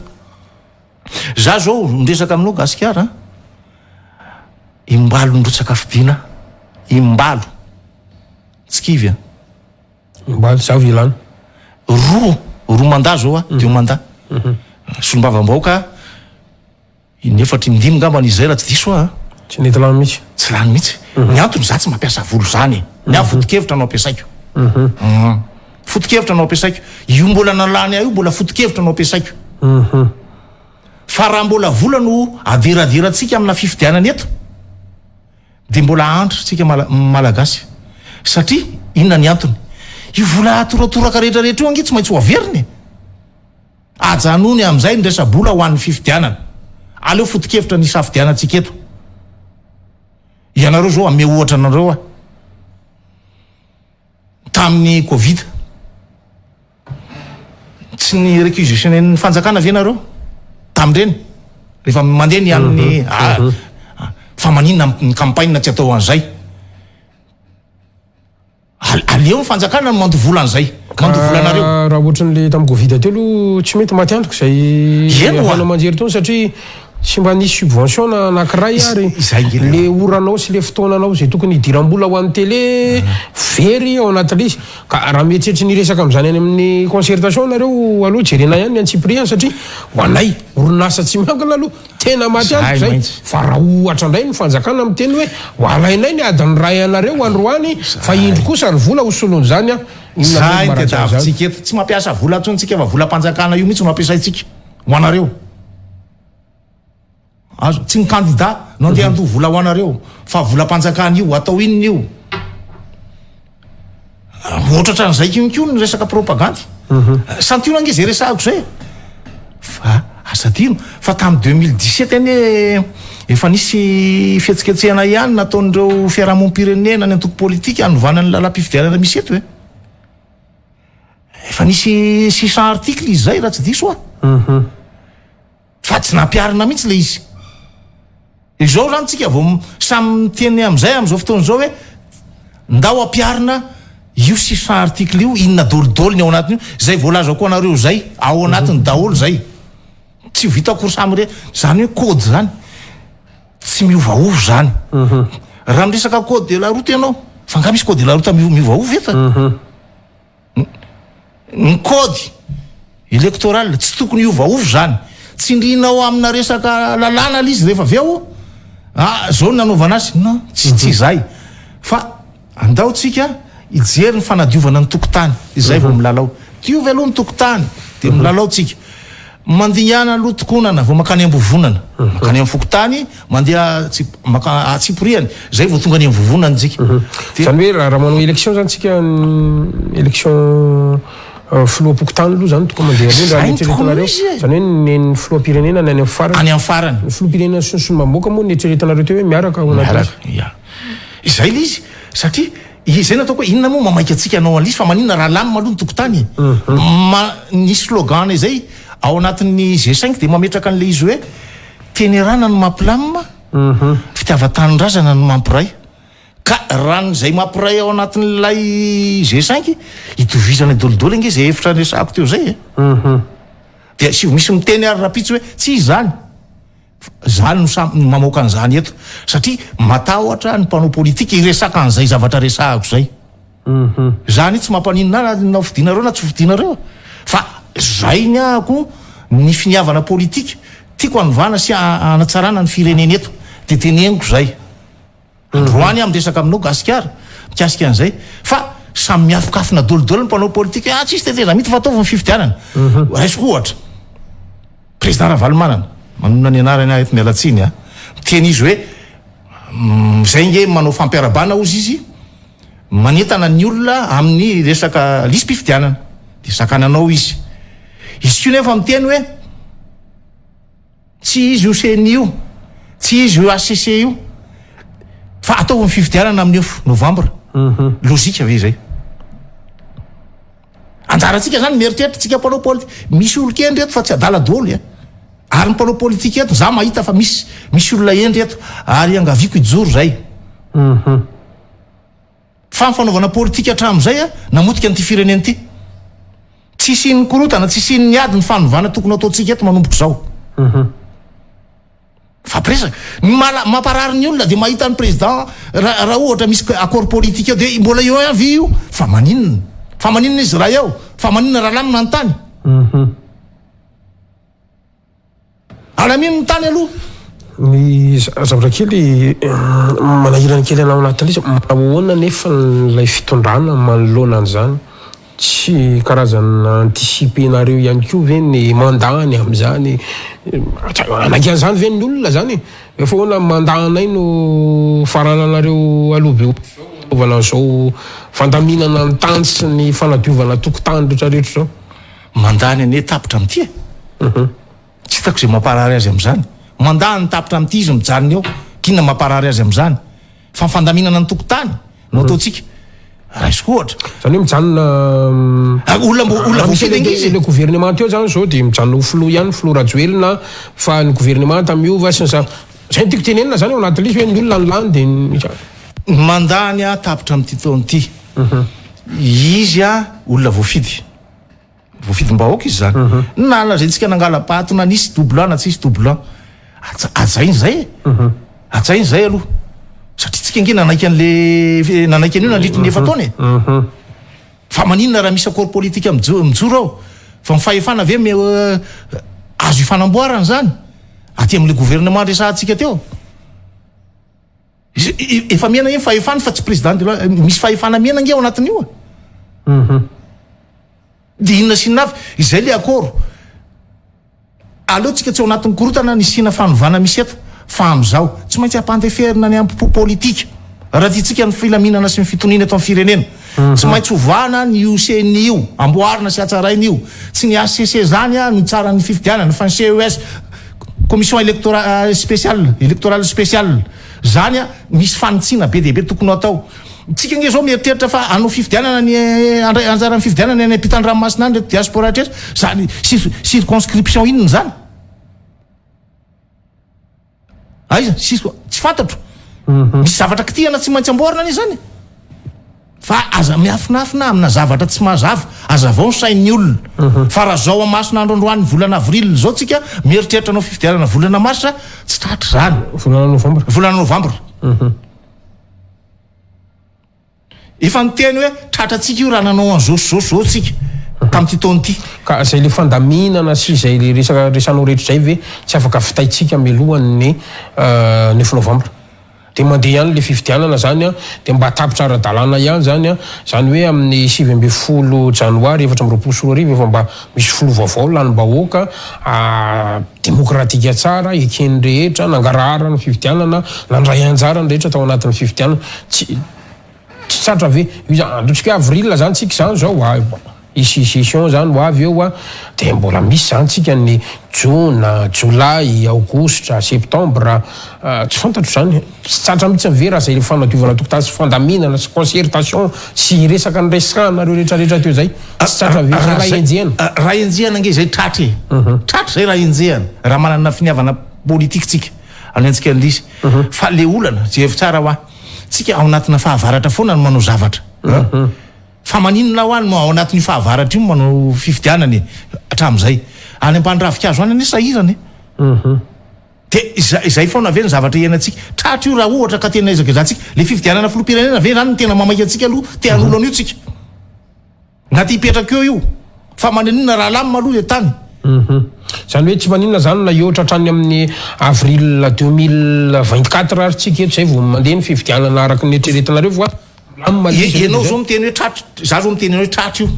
Za zao miresaka aminao Gasikara a, imbalo nirotsaka fidiana, imbalo, tsy kivy a. Imbalo, za vilana. Roa, roa mandat zao a, deux mandat. Solombavambahoaka in'efatra indimy ngambany izay raha tsy diso aho a. Tsy nety lany mihitsy. Tsy lany mihitsy. Ny antony za tsy mampiasa vola zany e. Ny ahy foto-kevitra no ampiasaiko. Foto-kevitra no ampiasaiko. Io mbola nalany ahy io mbola foto-kevitra no ampiasaiko. Fa raha mbola vola no adiradirantsika amina fifidianana eto dia mbola hahantra tsika Malagasy. Satria inona ny antony? Io vola atoratoraka rehetra rehetra io ange tsy maintsy ho averina e. Ajanony amin'izay ny resa-bola ho an'ny fifidianana. Aleo foto-kevitra ny hisafidianantsika eto. Ianareo izao, hanome ohatra anareo aho. Tamin'ny Covid, tsy ny réquisitionner-n'ny fanjakana ve nareo tamin'ireny? Rehefa mandeha ny an'ny, ah, fa maninona ny campagne tsy atao an'izay? Aleo ny fanjakana no mandoa vola an'izay. Mandoa vola anareo. Raha ohatran'le tamin'ny Covid teo aloha tsy mety maty antoka izay Eny oa. haino aman-jery itony satria tsy mba nisy subvention na anankiray ary Izay nge le oranao sy le fotoananao izay tokony hidiram-bola ho an'ny télé very ao anatin'ilay izy. Ka raha mieritreritra ny hiresaka amin'izany any amin'ny concertation nareo aloha jerena ihany ny antsipiriany satria ho anay orinasa tsy miankina aloha Tena maty antoka Zay zay. Fa raha ohatra indray ny fanjakana miteny hoe ho alainay ny adiny iray anareo androany fa indro kosa ny vola ho solon'izany an! Inona moa Zay no no maharatsy an'izany? tadiavintsika eto. Tsy mampiasa vola intsony tsika fa volam-panjakana io mihitsy no ampiasaintsika ho anareo. Azo, tsy ny kandida no andeha handoa vola ho anareo fa volam-panjakana io, atao inona io? Ohatratran'izay ihany koa ny resaka propagandy. Santiono ange izay resahako izay e. Fa aza adino fa tamin'ny 2017 anie efa nisy fihetsiketsehana ihany nataon'ireo fiarahamonim-pirenena ny antoko politika hanovana ny lalam-pifidianana misy eto e. Efa nisy 600 articles izy izay raha tsy diso aho. Fa tsy nampiharina mihitsy ilay izy. Izao izany tsika vao samy miteny amin'izay amin'izao fotoana izao hoe ndao ampiharina io 600 article io, inona daholo ny ao anatin'io, izay voalazako anareo izay, ao anatiny daholo izay. Tsy ho vita akory samy irery. Izany hoe code izany tsy miovaova izany. Raha miresaka code de la route ianao, fa angaha misy code de la route miovaova eto e? Ny code electoral tsy tokony hiovaova izany. Tsindrinao amina resaka lalàna ilay izy rehefa avy eo, ah zao no nanaovana azy. Non, tsy tsy izay. Fa andao tsika hijery ny fanadiovana ny tokotany, izay vao milalao. Diovy aloha ny tokotany dia milalao tsika. Mandingana aloha tokonana vao mankany Ambovonana. Mankany amin'ny fokontany, mandeha maka antsipiriany, zay vao tonga any Ambovonana tsika. Dia Zany hoe raha manao élection zany tsika, élection filoham-pokontany aloha zany tokony mandeha aloha raha Zay no tokony ho eritreretinareo. izy e. Zany hoe ny ny filoham-pirenena ny any amin'ny farany. Any amin'ny farany. Ny filoham-pirenena sy ny solombavambahoaka moa no eritreretinareo teo hoe miaraka ao anatin'izy. Miaraka, ya. Izay ilay izy, satria Izay no ataoko hoe inona moa mamaika antsika hanao an'ilay izy fa maninona raha alamina aloha ny tokotany e? Ma, ny slogan izay ao anatin'ny G5 dia mametraka an'ilay izy hoe tenerana no mampilamina. Fitiavan-tanindrazana no mampiray. Ka raha ny izay mampiray ao anatin'ilay G5, itovizana dolidoly ange izay hevitra niresahako teo izay e. Dia asio misy miteny ary rahampitso hoe tsy izy izany. Za no samy mamoaka an'izany eto. Satria matahotra ny mpanao politika hiresaka an'izay zavatra resahako izay. Zany tsy mampaninona ahy na hofidianareo na tsy hofidianareo fa zay ny ahako ny finiavana politika tiako hanovana sy hanatsarana ny firenena eto de teneniko zay. Androany aho miresaka aminao gasikara mikasika an'izay fa samy miafokafona dolidoly ny mpanao politika hoe ah tsisy tetezamita fa ataovy ny fifidianana. Raisiko ohatra président Ravalomanana, manonona ny anarany aho eto miala tsiny a, miteny izy hoe zay nge manao fampiarabana hozy izy Manentana ny olona amin'ny resaka lisi-pifidianana dia sakananao izy. Izy koa nefa miteny hoe tsy izy io ceni io, tsy izy io HCC io fa ataovy ny fifidianana amin'ny ef novambra. Lojika ve izay? Anjarantsika zany mieritreritra tsika mpanao politika. Misy olon-kendry eto fa tsy adala daholo e. Ary ny mpanao politika eto za mahita fa misy misy olona hendry eto ary iangaviako hijoro zay. Fa ny fanaovana politika hatramin'izay namotika an'ity firenena ity. Tsy hisian'ny korontana, tsy hisian'ny ady ny fanovana tokony hataontsika eto manomboka izao. Mifampiresaka. Ny mala- mamparary ny olona dia mahita ny président raha raha ohatra misy accord politique eo dia mbola eo ihany ve io? Fa maninona? Fa maninona izy raha eo? Fa maninona raha lamina ny tany? Alamino ny tany aloha. Ny zavatra kely manahirana kely anao anatin'ilay izy, ahoana nefa ilay fitondrana manoloana an'izany? Tsy karazana anticiper-nareo ihany koa ve ny mandat-ny amin'izany? Hanaiky an'izany ve ny olona izany e? Efa ahoana mandat-nay no farananareo aloha be ohatr'izao hanaovana an'izao fandaminana ny tany sy ny fanadiovana tokotany rehetrarehetra izao? Mandany anie tapitra amin'ity e! Tsy hitako izay mamparary azy amin'izany. Mandany tapitra amin'ity izy mijanona eo. K'inona mamparary azy amin'izany? Fa ny fandaminana ny tokotany no ataontsika. Raisiko ohatra. Izany hoe mijanona Ah, olona mbo- olona raha misy voafidy ange izy e. le gouvernement teo zany zao dia mijanona ho filoha ihany filoha Rajoelina fa ny gouvernement miova sy ny sa zay no tiako tenenina zany ao anatin'ilay izy hoe ny olona ny lany dia ny Mandany aho tapitra amin'ity taona ity. Izy ah olona voafidy. Voafidim-bahoaka izy zany. Na lazaintsika nangala-bato na nisy doublon na tsisy doublon. Hajaina izay e. Hajaina izay aloha. Satria tsika ange nanaiky an'le nanaiky an'io nandritry ny efa-taona e. Fa maninona raha misy accord politique mijoro ao? Fa ny fahefana ve me azo ifanamboarana izany? Aty amin'le gouvernement resahantsika teo. Efa mihena iny fahefany fa tsy président de la misy fahefana mihena ange ao anatin'io e. Dia inona sy inona avy? Izay le accord. Aleo tsika tsy ao anatin'ny korotana nisiana fanovana misy eto fa amin'izao tsy maintsy ampandeferina ny ampo politika raha tiantsika ny filaminana sy ny fitoniana eto amin'ny firenena. Tsy maintsy ovana ny io ceni io, amboarina sy hatsaraina io. Tsy ny HCC zany no tsara ny fifidianana fa ny CES, Commission électorale spéciale, électorale spéciale, zany misy fanitsiana be dia be tokony ho atao. Tsika nge zao mieritreritra fa hanao fifidianana ny handray anjara amin'ny fifidianana any ampitan-dranomasina any reto diaspora rehetra, zany circonscription inona zany? Aiza? Circo tsy fantatro. Misy zavatra kitihana tsy maintsy amboarina anie zany e. Fa aza miafinafina amina zavatra tsy mazava, azavao ny sain'ny olona. Fa raha zao amason'andro androany volana avril zao tsika mieritreritra hanao fifidianana volana marsa, tsy tratra izany. Volana novambra. Volana novambra. Efa niteny hoe tratrantsika io raha nanao an'izao sy izao sy izao tsika tamin'ity taona ity. Ka izay le fandaminana sy izay le resaka resahanao rehetra izay ve tsy afaka vitaintsika mialohan'ny neuf novembre? Dia mandeha ihany le fifidianana zany an, dia mba tapitra ara-dalàna ihany zany an, zany hoe amin'ny 19 janoary 2024 efa mba misy filoha vaovao lanim-bahoaka, demokratika tsara, eken'ny rehetra, nangarahara ny fifidianana, nandray anjara ny rehetra tao anatin'ny fifidianana. Tsy tsy tratra ve? Io zany, ataontsika hoe avril zany tsika zany zao a, hisy session zany ho avy eo a, dia mbola misy zany tsika ny jona, jolay, aogositra, septambra, tsy fantatro zany, tsy tratra mihitsy ve raha zay fanadiovana tokotany sy fandaminana sy concertation sy resaka niresahanareo rehetrarehetra teo zay, tsy tratra ve Raha raha zay enjehana? raha enjehana ange zay tratra e, tratra zay raha enjehana, raha manana finiavana politique tsika. Hanenjika an'ilay izy. Fa le olana, jerevo tsara hoa, tsika ao anatina fahavaratra foana no manao zavatra. Fa maninona hoa no ao anatin'io fahavaratra io no manao fifidianana e? Hatramin'izay. Any ambany ravinkazo any anie sahirana e. Dia izay izay foana ve ny zavatra iainantsika? Tratra io raha ohatra ka tena ezakezahantsika. Le fifidianana filoham-pirenena ve zany no tena mamaika antsika aloha? Te hanolo an'io tsika. Na te hipetraka eo io. Fa maninona raha lamina aloha le tany? Zany hoe tsy maninona zany na hihoatra hatrany amin'ny avril 2024 ary tsika eto zay vao mandeha ny fifidianana araka ny eritreretinareo fa milamina le izy. Ianao zao miteny hoe tratra, za zao miteny hoe tratra io.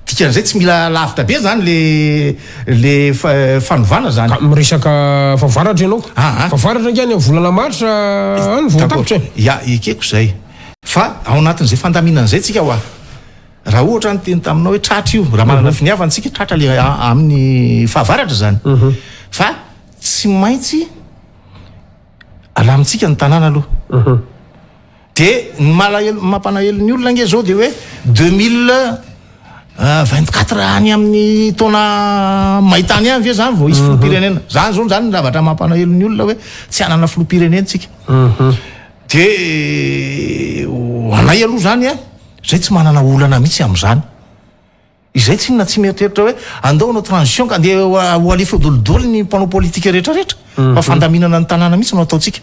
Dikan'izay tsy mila lavitra be zany le le fanovana zany. Ka miresaka favaratra ianao. Favaratra ange any amin'ny volana marsa any vao tapitra e. Ya, ekeko zay. Fa ao anatin'izay fandaminana izay tsika hoa, raha ohatra aho niteny taminao hoe tratra io, raha manana finiavana tsika, tratra le amin'ny fahavaratra zany. Fa tsy maintsy alamintsika ny tanàna aloha. De ny malahelo, mampanahelo ny olona ange zao de hoe 2024 any amin'ny taona maitany any ve zany vao hisy filoham-pirenena? Zany zao zany ny zavatra mampanahelo ny olona hoe tsy hanana filoham-pirenena tsika. De ho anay aloha zany a, zay tsy manana olana mihitsy amin'izany. Izay tsinona tsy mieritreritra hoe andao hanao transition ka andeha ho alefa eo dolidoly ny mpanao politika rehetra rehetra fa fandaminana ny tanàna mihitsy no ataontsika.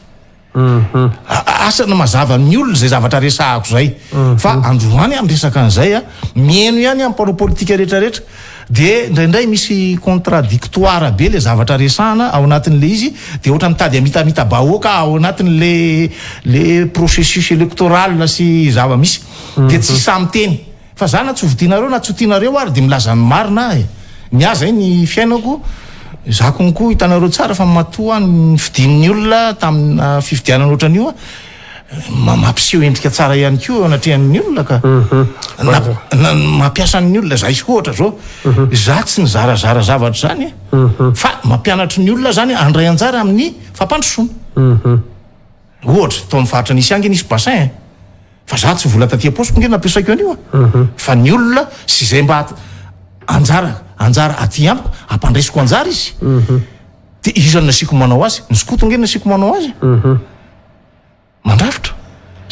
Asa na mazava amin'ny olona izay zavatra resahako izay fa androany aho miresaka an'izay a, mihaino ihany aho mpanao politika rehetra rehetra Dia indraindray misy contradictoire be le zavatra resahana ao anatin'le izy dia ohatra mitady hamitamita-bahoaka ao anatin'le le processus électoral sy zava-misy dia tsy sahy miteny fa za na tsy ho vidinareo na tsy ho tianareo ary dia milaza ny marina aho e! Ny ahy zay ny fiainako za konko hitanareo tsara fa matoa ny fidin'ny olona tamina fifidianana ohatran'io aho Mampiseho endrika tsara ihany koa eo anatrehan'ny olona ka. Na mampiasa ny olona, za izy koa ohatra zao, za tsy nizarazara zavatra zany e, fa mampianatry ny olona zany handray anjara amin'ny fampandrosoana. Ohatra, tao amin'ny faritra nisy ahy nge nisy bassin e, fa za tsy vola taty am-paosiko nge nampiasaiko an'io a, fa ny olona sy izay mba anjara anjara aty amiko, ampandraisiko anjara izy, de iza no nasiako manao azy, ny skoto nge nasiako manao azy. Mandrafitra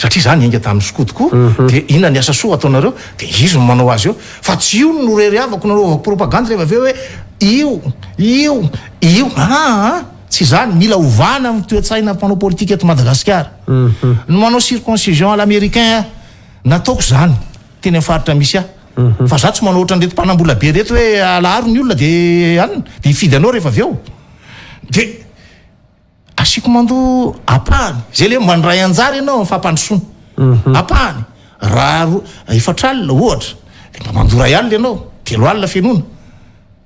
satria za niainga tamin'ny skoto koa de inona ny asa soa ataonareo de izy no manao azy eo fa tsy io no reriavako nanaovako propagandy rehefa avy eo hoe io io io aa tsy izany mila ovana ny toe-tsaina mpanao politika eto Madagasikara ny manao circoncision à l'américain aho nataoko izany teny amin'ny faritra misy ahy fa za tsy manao ohatran'ireto mpanambola be ireto hoe alaharo ny olona de anona de hifidy anao rehefa avy eo de Asiako mandoa ampahany, zay le mandray anjara ianao amin'ny fampandrosoana. Ampahany, raha roa, efatra alina ohatra, de mba mandoa iray alina ianao, telo alina fenoina.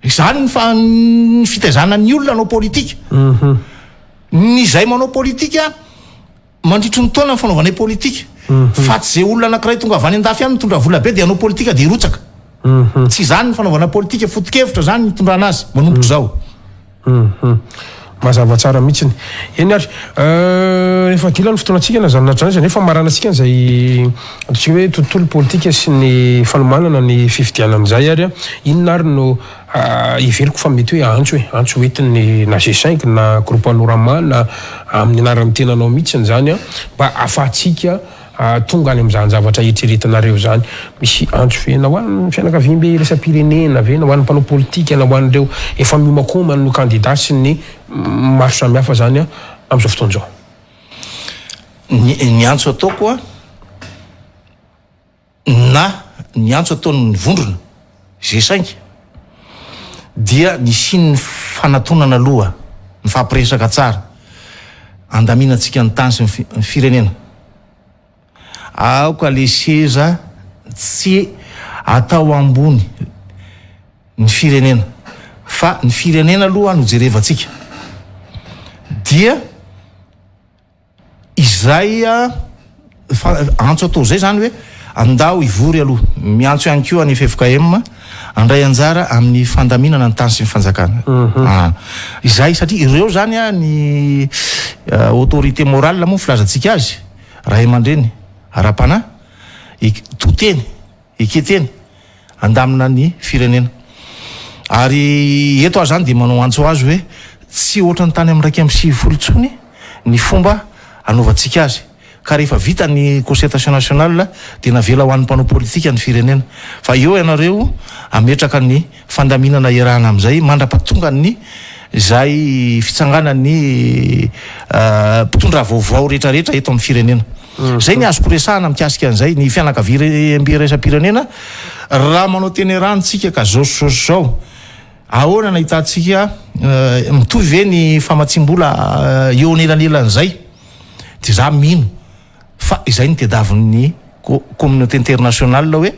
Izany ny fa- ny fitaizana ny olona hanao politika. Ny izay manao politika mandritry ny taona ny fanaovanay politika. Fa tsy zay olona anankiray tonga avy any andafy any mitondra vola be de hanao politika de hirotsaka. Tsy izany ny fanaovana politika, foto-kevitra izany ny itondrana azy manomboka izao. Hum. Mazava tsara mihitsiny. Eny ary. Efa dila ny fotoanantsika na zany na zany nefa maranantsika an'izay ataontsika hoe tontolo politika sy ny fanomanana ny fifidianana izay ary. Inona ary no heveriko fa mety hoe antso e, antso hoentin'ny na G5 na groupe Panorama na amin'ny anaran'ny tenanao mihitsiny izany mba ahafahantsika Tonga any amin'izany zavatra eritreretinareo izany. Misy antso ve na ho an'ny fianakaviambe iraisam-pirenena ve, na ho an'ny mpanao politika, na ho an'ireo efa miomankomana ho kandida sy ny maro samihafa izany amin'izao fotoana izao? Ny ny antso ataoko a, na ny antso ataon'ny vondrona G5 dia ny hisian'ny fanatonana aloha, mifampiresaka tsara, andaminantsika ny tany sy ny firenena. Aoka le seza tsy atao ambony ny firenena fa ny firenena aloha no jerevantsika dia Izay fa antso atao izay izany hoe andao hivory aloha. Miantso ihany koa ny ffkm handray anjara amin'ny fandaminana ny tany sy ny fanjakana. Izay satria ireo izany ny autorité morale moa ny filazantsika azy, ray aman-dreny ara-panahy, to teny. Eketeny handamina ny firenena. Ary eto aho zany dia manao antso azy hoe Tsy ohatran'ny tany amin'ny 91 intsony ny fomba anaovantsika azy ka rehefa vita ny concertation nationale dia navela ho an'ny mpanao politika ny firenena fa eo ianareo hametraka ny fandaminana iarahana amin'izay mandra-pahatongan'ny izay fitsanganan'ny mpitondra vaovao rehetrarehetra eto amin'ny firenena. Izay ny azoko resahana mikasika an'izay. Ny fianakaviambe iraisam-pirenena raha manao teny iarahana isika ka zao sy zao sy zao, Ahoana no ahitantsika mitohy ve ny famatsiam-bola eo anelanelan'izay? Dia za mino fa izay no tediavin'ny communauté internationale hoe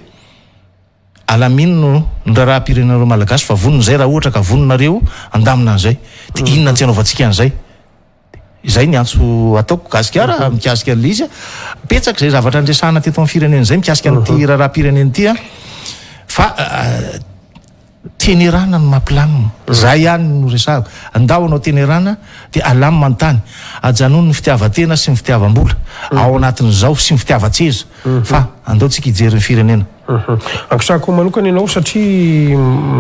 alamino ny raharaham-pirenenareo malagasy fa vonona izay raha ohatra ka vononareo handamina an'izay. Dia inona no tsy hanaovantsika an'izay? Izay ny antso ataoko gasikara mikasika an'ilay izy. Betsaka izay zavatra niresahana teto amin'ny firenena izay mikasika an'ity raharaham-pirenena ity fa Tenerana no mampilamina. Zay ihany no resahako. Andao hanao tenerana dia alamina ny tany. Ajanony ny fitiavan-tena sy ny fitiavam-bola ao anatin'izao sy ny fitiavan-tseza fa andao tsika hijery ny firenena. Ankisahako manokana ianao satria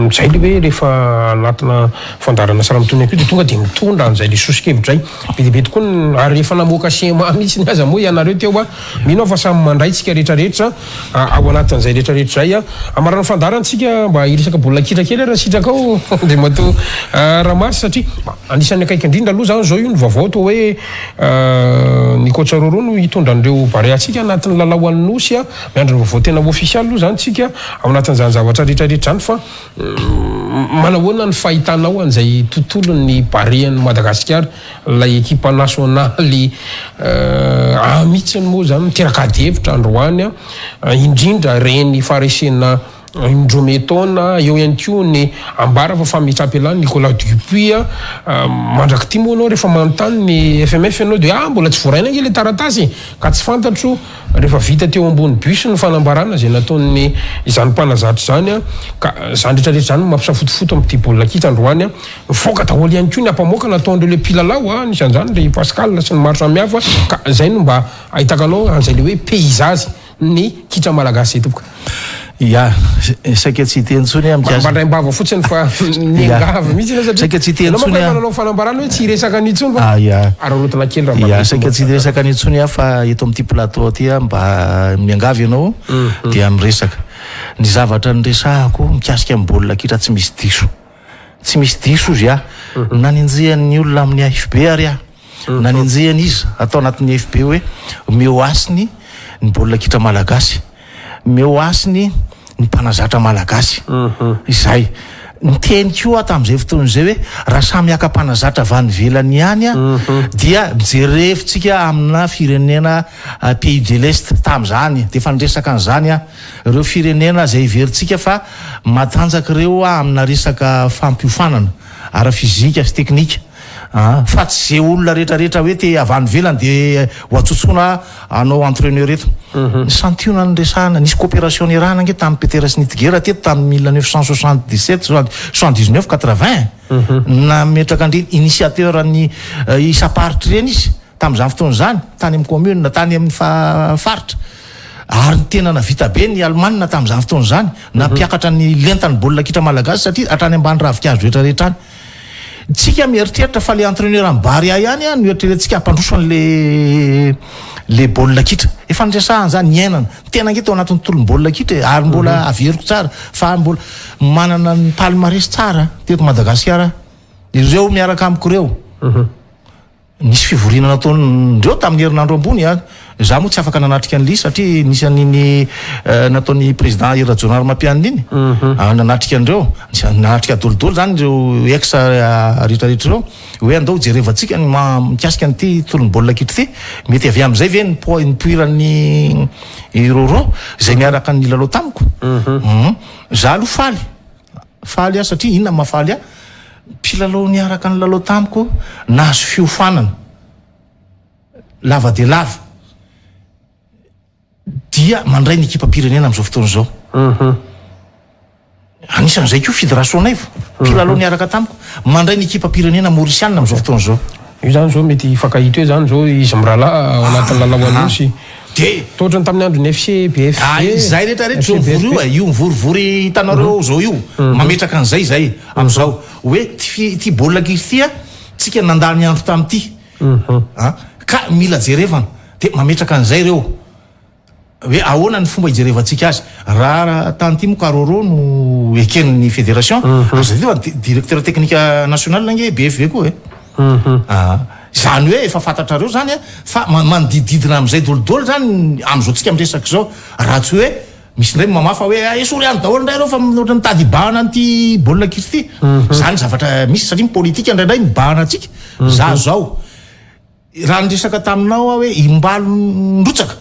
zay le hoe rehefa anatina fandaharana Saramotony ihany koa dia tonga dia mitondra an'izay le soso-kevitra izay. Be dia be tokoa ny ary efa namoaka schéma mihitsy aza moa ianareo teo a. Mino aho fa samy mandray tsika rehetra rehetra ao anatin'izay rehetra rehetra izay. Hamarana ny fandaharana tsika mba hiresaka baolina kitra kely raha sitrakao Andriamatoa Ramasy satria anisan'ny akaiky indrindra aloha izany izao io ny vaovao toa hoe ny coach Roro no hitondra an'ireo Barea antsika anatin'ny lalao an'ny Nosy. Miandry ny vaovao tena ofisialy aloha izany tsika ao anatin'izany zavatra rehetra rehetra izany fa manahoana ny fahitanao an'izay tontolon'ny Barean'i Madagasikara? Ilay ekipa nasionaly A mihitsy moa izany miteraka ady hevitra androany, indrindra ireny faharesena indroa metaona, eo ihany koa ny ambara fa fametraham-pialana Nicolas Dupuis. Mandrak'ity moa ianao rehefa manontany ny FMF ianao dia ah mbola tsy voaraina ange ilay taratasy e! Ka tsy fantatro rehefa vita teo ambony bus ny fanambarana izay nataon'ny izany mpanazatra izany ka izany rehetra rehetra izany no mampisafotofoto amin'ity baolina kitra androany. Mivoaka daholo ihany koa ny ampamoaka nataon'ireo le mpilalao a, anisan'izany ry Pascal sy ny maro samihafa ka izay no mba ahitako anao an'izay le hoe paysage ny kitra malagasy izay tompoko. Ya, saika tsy hiteny intsony aho mikasika. Mba ndraim-bava fotsiny fa niangavy mihitsy ianao satria Saika tsy hiteny ianao manko intsony efa aho. nanao fanambarana hoe tsy hiresaka an'io intsony fa Ah ya. araraotina kely raha mba Ya, mety saika mba tsy hiresaka an'io intsony aho fa eto amin'ity plateau ity aho mba miangavy ianao dia miresaka. Ny zavatra niresahako mikasika ny baolina kitra tsy misy diso. Tsy misy diso ozy aho. Nanenjehan'ny olona amin'ny AFB ary aho. Nanenjehana iza atao anatin'ny AFB hoe omeo hasiny ny baolina kitra malagasy. Omeo hasiny ny mpanazatra malagasy. Izay. Niteny koa aho tamin'izay fotoana izay hoe raha samy haka mpanazatra avy any ivelany ihany dia mijerevintsika amina firenena pays de l'Est tamin'izany. Dia efa niresaka an'izany aho. Ireo firenena izay heverintsika fa matanjaka ireo amina resaka fampiofanana ara-fizika sy teknika fa tsy ze olona rehetra rehetra hoe te avy any ivelany de ho atsotsona hanao entraineur eto. Ny santionany niresahana, nisy coopération niarahana ange tamin'i Peter Schnittger teto tamin'ny 1977, 79, 80 nametraka an'ireny initiateur ny isam-paritra ireny izy. Tamin'izany fotoana izany, tany amin'ny commune, tany amin'ny faritra, ary ny tena navita be ny Alemana tamin'izany fotoana izany, nampiakatra ny lentan'ny baolina kitra malagasy satria hatrany ambany ravinkazo rehetra rehetra any. Tsika mieritreritra fa le entraineur an'i Barea ihany no eritreretintsika hampandroso an'le le baolina kitra. Efa niresahana izany, niainana. Ny tena ange tao anatin'ny tolon'ny baolina kitra e, ary mbola averiko tsara fa mbola manana ny palmarès tsara teto Madagasikara ireo miaraka amiko ireo. Nisy fivoriana nataon-dreo tamin'ny herinandro ambony a. Izaho moa tsy afaka nanatrika an'ilay izy satria nisy an'iny nataon'ny président Hery Rajaonarimampianina iny. Nanatrika an'ireo, nanatrika daholo izany ireo ex rehetra rehetra ireo hoe andao hojerevantsika ny maha mikasika an'ity tolon'ny baolina kitra ity. Mety avy amin'izay ve ny po- nipoiran'ny i Roro izay niaraka nilalao tamiko. Izaho aloha faly. Faly aho satria inona no mahafaly ahy? Mpilalao niaraka nilalao tamiko nahazo fiofanana lava dia lava dia mandray ny ekipam-pirenena amin'izao fotoana izao. Anisan'izay koa Fidy Rasoanaivo, mpilalao niaraka tamiko, mandray ny ekipam-pirenena maorisianina amin'izao fotoana izao. Io zany zao mety hifankahita eo zany zao izy mirahalahy ao anatin'ny lalao Anosy. Dia. Toa ohatran'ny tamin'ny andron'ny FCBFB. Ah, izay rehetra rehetra izao mivory io e, io mivorivory hitanareo ao izao io, mametraka an'izay izay amin'izao hoe ity fi- ity baolina kitra ity a, Tsika nandany andro tamin'ity. A, ka mila jerevana. Dia mametraka an'izay ireo. Hoe ahoana ny fomba hijerevantsika azy. Raha tany ity moa ka Roro no eken'ny fédération, aza adino fa directeur technique national ange BFV koa e. Aa, izany hoe efa fantatrareo izany fa manodidididina amin'izay dolidoly izany amin'izao tsika miresaka izao. Raha tsy hoe misy indray mamafa hoe esory any daholo indray ireo fa ohatran'ny mitady hibahana an'ity baolina kitra ity. Izany zavatra misy satria ny politika indraindray mibahana antsika. Za zao. Raha niresaka taminao aho hoe imbalo nirotsaka,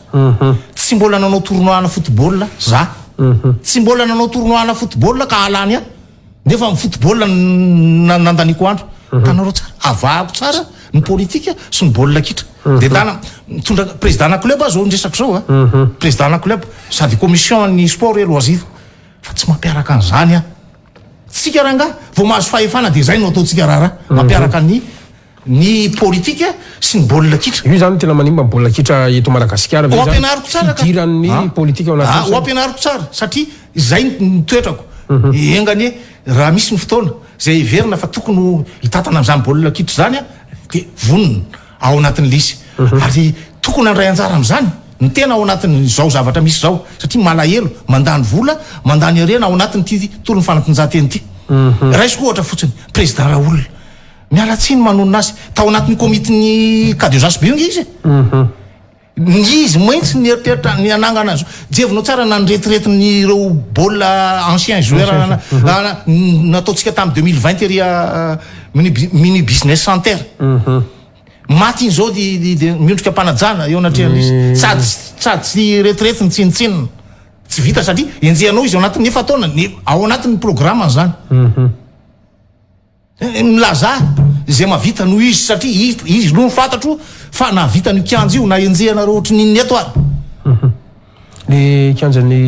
tsy mbola nanao tournoi-na football za. Tsy mbola nanao tournoi-na football ka halany ahy. Nefa ny football no nandaniako andro. Hitanareo tsara, avahako tsara ny politika sy ny baolina kitra. Dia tana mitondra président-na club aho zao niresaka zao a. Président-na club sady commission ny sport et loisir. Fa tsy mampiaraka an'izany aho. Tsika rangahy vao mahazo fahefana dia izay no ataontsika raharaha. Mampiaraka ny Ny politika sy ny baolina kitra. Io izany no tena manimba ny baolina kitra eto Madagasikara ve Ho izany? ampianariko tsara ka. Fidiran'ny Ah. politika ao Ah, anatin'izany. ho ampianariko tsara satria izay ny toetrako. Enga anie raha misy ny fotoana izay heverina fa tokony ho hitantana amin'izany baolina kitra izany aho dia vonona ao anatin'ny lisy. Ary tokony handray anjara amin'izany ny tena ao anatin'izao zavatra misy izao satria malahelo, mandany vola, mandany harena ao anatin'ity tolon'ny fanatanjahantena ity. Raisiko ohatra fotsiny, Président Raoul. Miala tsiny manonona azy. Tao anatin'ny komitin'ny K2HB io nge izy e. Ny izy mihitsy nieritreritra ny hanangana azy. Jevinao tsara na ny retiretin'ireo baolina ancien joueur nataontsika tamin'ny 2020 ery mini business center. Maty iny zao dia miondrika am-panajana eo anatrehan'izy. Sady sady tsy retiretiny tsinontsinona. Tsy vita satria enjehanao izy ao anatin'ny efa-taona, ao anatin'ny programme-ny izany. Milaza izay mahavita noho izy satria izy aloha no fantatro fa nahavita an'io kianja io na enjehanareo ohatry ny inona eto ary. Ny kianjan'ny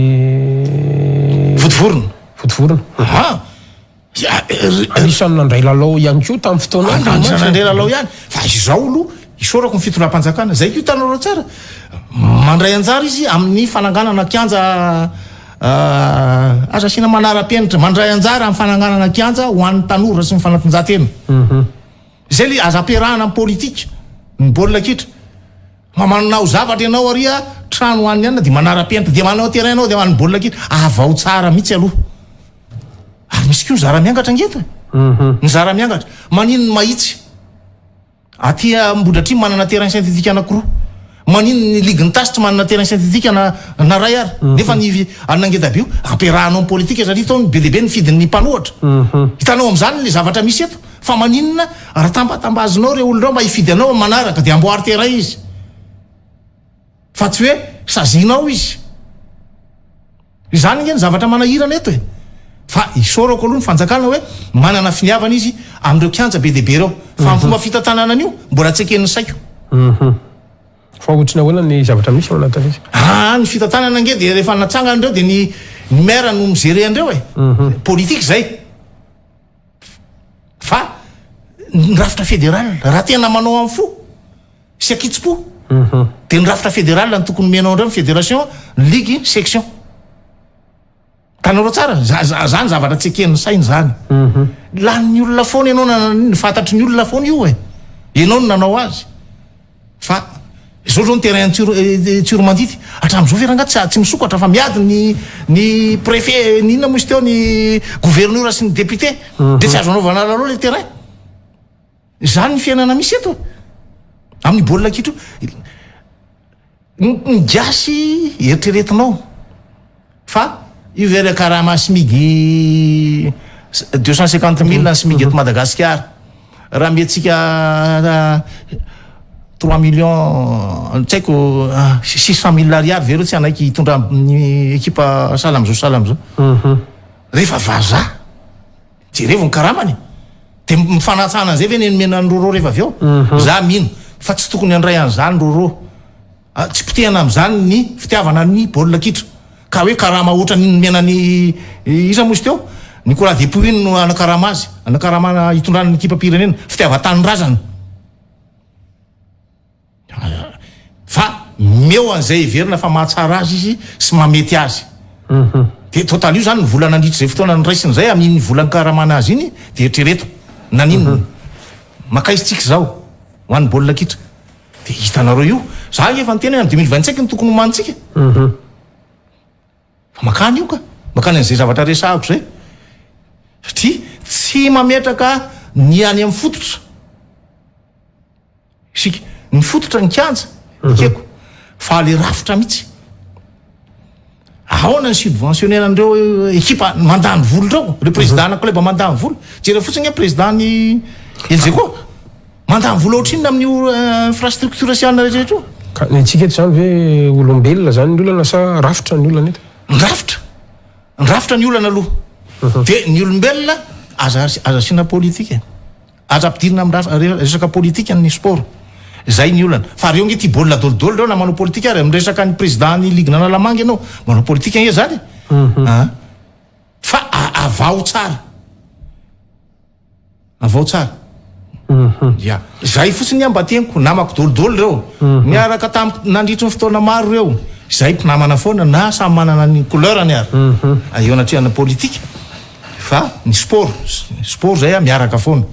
Vontovorona. Vontovorona. Aha. Anisan'ny nandray lalao ihany koa tamin'ny fotoana. Anisan'ny nandray lalao ihany. Fa izao aloha isaorako ny fitondram-panjakana. Izay koa hitanareo tsara. Mandray anjara izy amin'ny fananganana kianja Aza asiana manara-penitra. Mandray anjara amin'ny fananganana kianja ho an'ny tanora sy ny fanatanjahantena. Izay le aza ampiarahana amin'ny politika ny baolina kitra. Ma manao zavatra ianao ary a trano ho an'ny anona dia manara-penitra dia manao terrain ianao dia an'ny baolina kitra. Avao tsara mihitsy aloha. Ary misy koa ny zara miangatra ange eto e. Ny zara miangatra. Maninona mahitsy? Aty Ambohidratrimo manana terrain synthétique anakiroa. Maninona ny ligue ny Tasy tsy manana terrain synthétique na na ray ary? Nefa ny any Angedabe io ampiarahanao amin'ny politika satria tao be dia be ny fidin'ny mpanohatra. Hitanao amin'izany le zavatra misy eto fa maninona raha tambatambazinao ireo olona ireo mba hifidy anao amin'ny manaraka dia amboary terrain izy. Fa tsy hoe sazianao izy. Izany ange ny zavatra manahirana eto e! Fa isaorako aloha ny fanjakana hoe manana finiavana izy amin'ireo kianja be dia be ireo. Fa ny fomba fitantanana an'io mbola tsy eken'ny saiko. Fa ohatry ny ahoana ny zavatra misy ao anatin'izy? Aa ny fitantanana ange dia rehefa natsangana ireo dia ny ny maire no mi-gérer an'ireo e! Politique izay. Fa ny rafitra fédéral raha tena manao amin'ny fo sy ankitsim-po. Dia ny rafitra fédéral no tokony omenao an'ireo, ny fédération, ny ligue, ny section. Hitanareo tsara? Zany zavatra tsy eken'ny saina izany. Lanin'ny olona foana ianao na ny fantatry ny olona foana io e. Ianao no nanao azy. Fa izao zao ny terrain Tsiromandidy. Hatramin'izao ve rangahy tsy misokatra fa miady ny ny préfet, ny inona moa izy teo, ny gouverneur sy ny député. Dia tsy azo anaovana lalao ilay terrain. Izany ny fiainana misy eto amin'ny baolina kitra io. Ny gasy eritreretinao fa io ve ilay karama smig 250 mille ny smig eto Madagasikara. Raha amentsika 3 millions tsy haiko 600 mille ariary ve ireo tsy hanaiky hitondra ny ekipa sahala amin'izao sahala amin'izao. Rehefa vazaha. Jerevo ny karamany e! Dia mifanatsana an'izay ve ny nomena an'i Roro rehefa avy eo? Za mino fa tsy tokony handray an'izany Roro. Tsy potehana amin'izany ny fitiavana ny baolina kitra. Ka hoe karama ohatran'ny nomena an'i iza moa izy teo? Nicolas Dupuis iny no hanakarama azy, hanakarama hitondrany ny ekipam-pirenena. Fitiavan-tanindrazana. Fa meo an'izay heverina fa mahatsara azy izy sy mahamety azy. Dia total io zany ny vola nandritra izay fotoana noraisiny izay amin'iny vola nikaramana azy iny dia eritrereto naninona. Mankaiza tsika izao ho an'ny baolina kitra? Dia hitanareo io. Za efa niteny hoe amin'ny 2025 no tokony homanintsika. Fa mankany io ka. Mankany an'izay zavatra resahako izay. Satria tsy mametraka ny any amin'ny fototra isika. Ny fototra ny kianja, ekeko. Fa le rafitra mihitsy. Ahoana ny subventionner an'ireo ekipa mandany vola ireo, ireo président na club mandany vola. Jereo fotsiny hoe président ny Elgeco. Mandany vola ohatrinona amin'io infrastructure sy anona rehetra rehetra io. Ka ny antsika eto izany ve olombelona izany ny olana sa rafitra ny olana eto? Ny rafitra. Ny rafitra ny olana aloha. Dia ny olombelona aza aza asiana politika e. Aza ampidirina amin'ny resaka politika ny sport. Izay ny olana. Fa reo nge tia baolina dolidoly reo na manao politika ary. Miresaka ny président ny ligue n'Analamanga ianao. Manao politika nge zany e. Fa avaho tsara. Avao tsara. Ya. Zay fotsiny aho mba teniko, namako dolidoly reo. Niaraka tamiko nandritry ny fotoana maro reo. Izay mpinamana foana na samy manana ny couleur-ny ary. Eo anatrehan'ny politika. Fa ny sport, sport zay miaraka foana.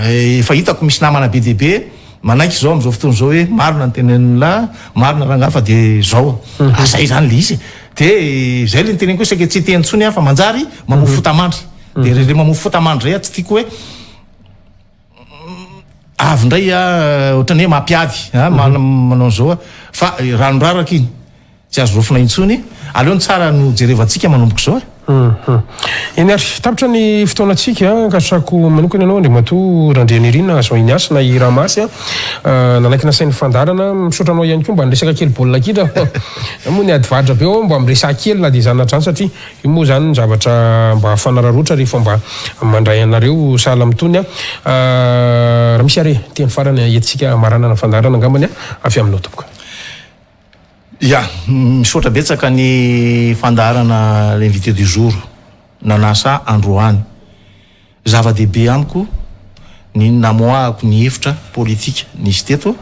Efa hitako misy namana be dia be manaiky izao amin'izao fotoana izao hoe marina ny tenenin'lah, marina rangahy fa dia izao. Ah zay zany le izy e. Dia zay le niteneniko hoe saika tsy hiteny intsony aho fa manjary mamoa fota-mandry. Dia le mamoa fota-mandry zay aho tsy tiako hoe avy indray aho ohatran'ny hoe mampiady manao an'izao aho fa rano raraka iny. Tsy azo raofina intsony. Aleo ny tsara no jerevantsika manomboka izao e. Eny ary, tapitra ny fotoanantsika. Ankasitrahako manokana ianao Andriamatoa Randrianirina Jean Ignace na i Ramasy a. Nanaiky nasain'ny fandaharana. Misaotra anao ihany koa mba niresaka kely baolina kitra. Za moa niady varotra be ao mba miresaha kely na dia izany na izany satria io moa izany ny zavatra mba fanararaotra rehefa mba mandray anareo sahala amin'itony a. Raha misy ary teny farany entintsika hamaranana ny fandaharana angambany avy aminao tompoko. Ya, misaotra betsaka ny fandaharana l'invité du jour nanasa androany. Zava-dehibe amiko ny namoahako ny hevitra politika nisy teto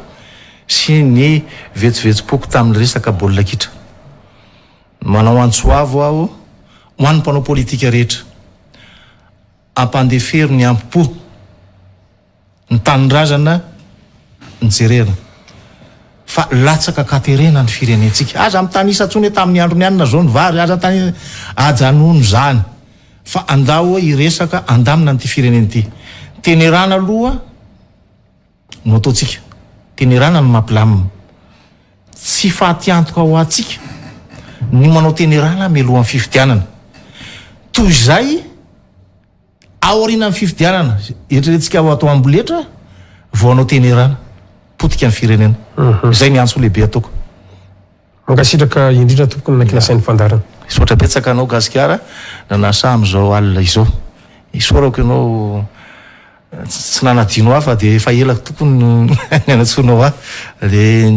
sy ny vetsovetsom-poko tamin'ny resaka baolina kitra. Manao antso avo aho ho an'ny mpanao politika rehetra, ampandefero ny ampo-po. Ny tanindrazana no jerena fa latsaka ankaterena ny firenentsika. Aza mitanisa intsony hoe tamin'ny andron'i anona zao ny vary, aza mitanisa, ajanony izany fa andao hiresaka handamina an'ity firenena ity. Tenerana aloha no ataontsika, tenerana no mampilamina. Tsy fatiantoka ho antsika ny manao tenerana mialohan'ny fifidianana. Toy izay. Aorianan'ny fifidianana, eritreretintsika ho atao amboletra vao hanao tenerana. Potika ny firenena. Izay ny antso lehibe ataoko. Mankasitraka indrindra tompoko nanaiky nasain'ny fandaharana. Misaotra betsaka anao Gasikara nanasa amin'izao alina izao. Isaorako ianao Tsy nanadino ahy fa dia efa ela tokoa no nianatsoanao ahy. Dia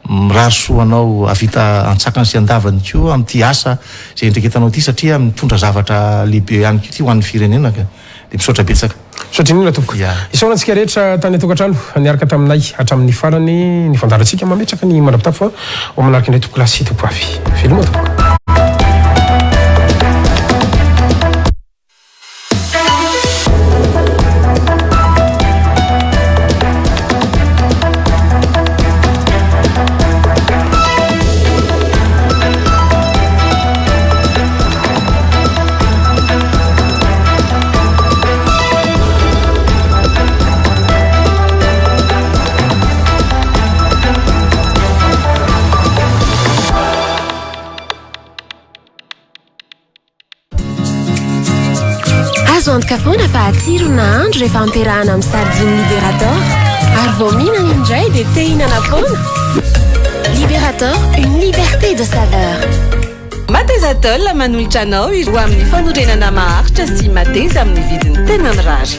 mirary soa anao hahavita antsakany sy andavany koa amin'ity asa izay iandraiketanao ity satria mitondra zavatra lehibe ihany koa ity ho an'ny firenena ka. Dia misaotra betsaka. Misaotra indrindra tompoko. Isaorana antsika rehetra tany an-tokantrano niaraka taminay hatramin'ny farany ny fandaharantsika. Mametraka ny mandra-pitafo ho manaraka indray tompokolahy sy tompovavy. Veloma tompoko. Azo antoka foana fa hatsiro ny nahandro rehefa ampiarahana amin'ny sardine Liberator. Ary vao mihinana indray dia te hihinana foana. Liberator, une liberté de saveur. Matezatol manolotra anao ho amin'ny fanorenana maharitra sy mateza amin'ny vidiny tena mirary.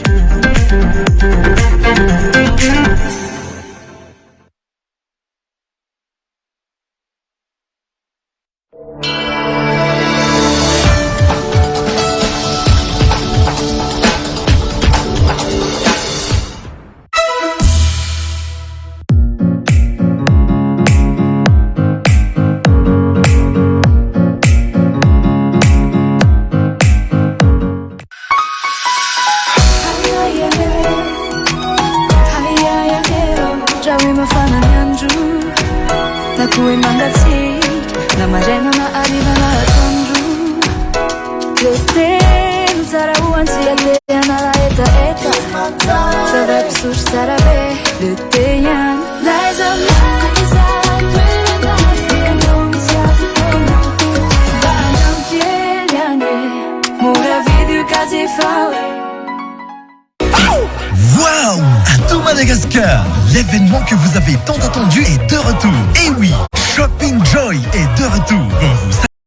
Hoe mangatsiaka na maraina na hariva na atoandro. Le thé no tsara ho antsika, te hanala hetaheta. Zava-pisotro tsara be, le thé ihany. N'aiza n'aiza toerana alehanao, misy azy foana. Mba andramo kely ihany e, mora vidy io ka tsy fao e. Waouh! À tout Madagascar, l'événement que vous avez tant attendu est de retour. Et oui, Shopping Joy est de retour pour vous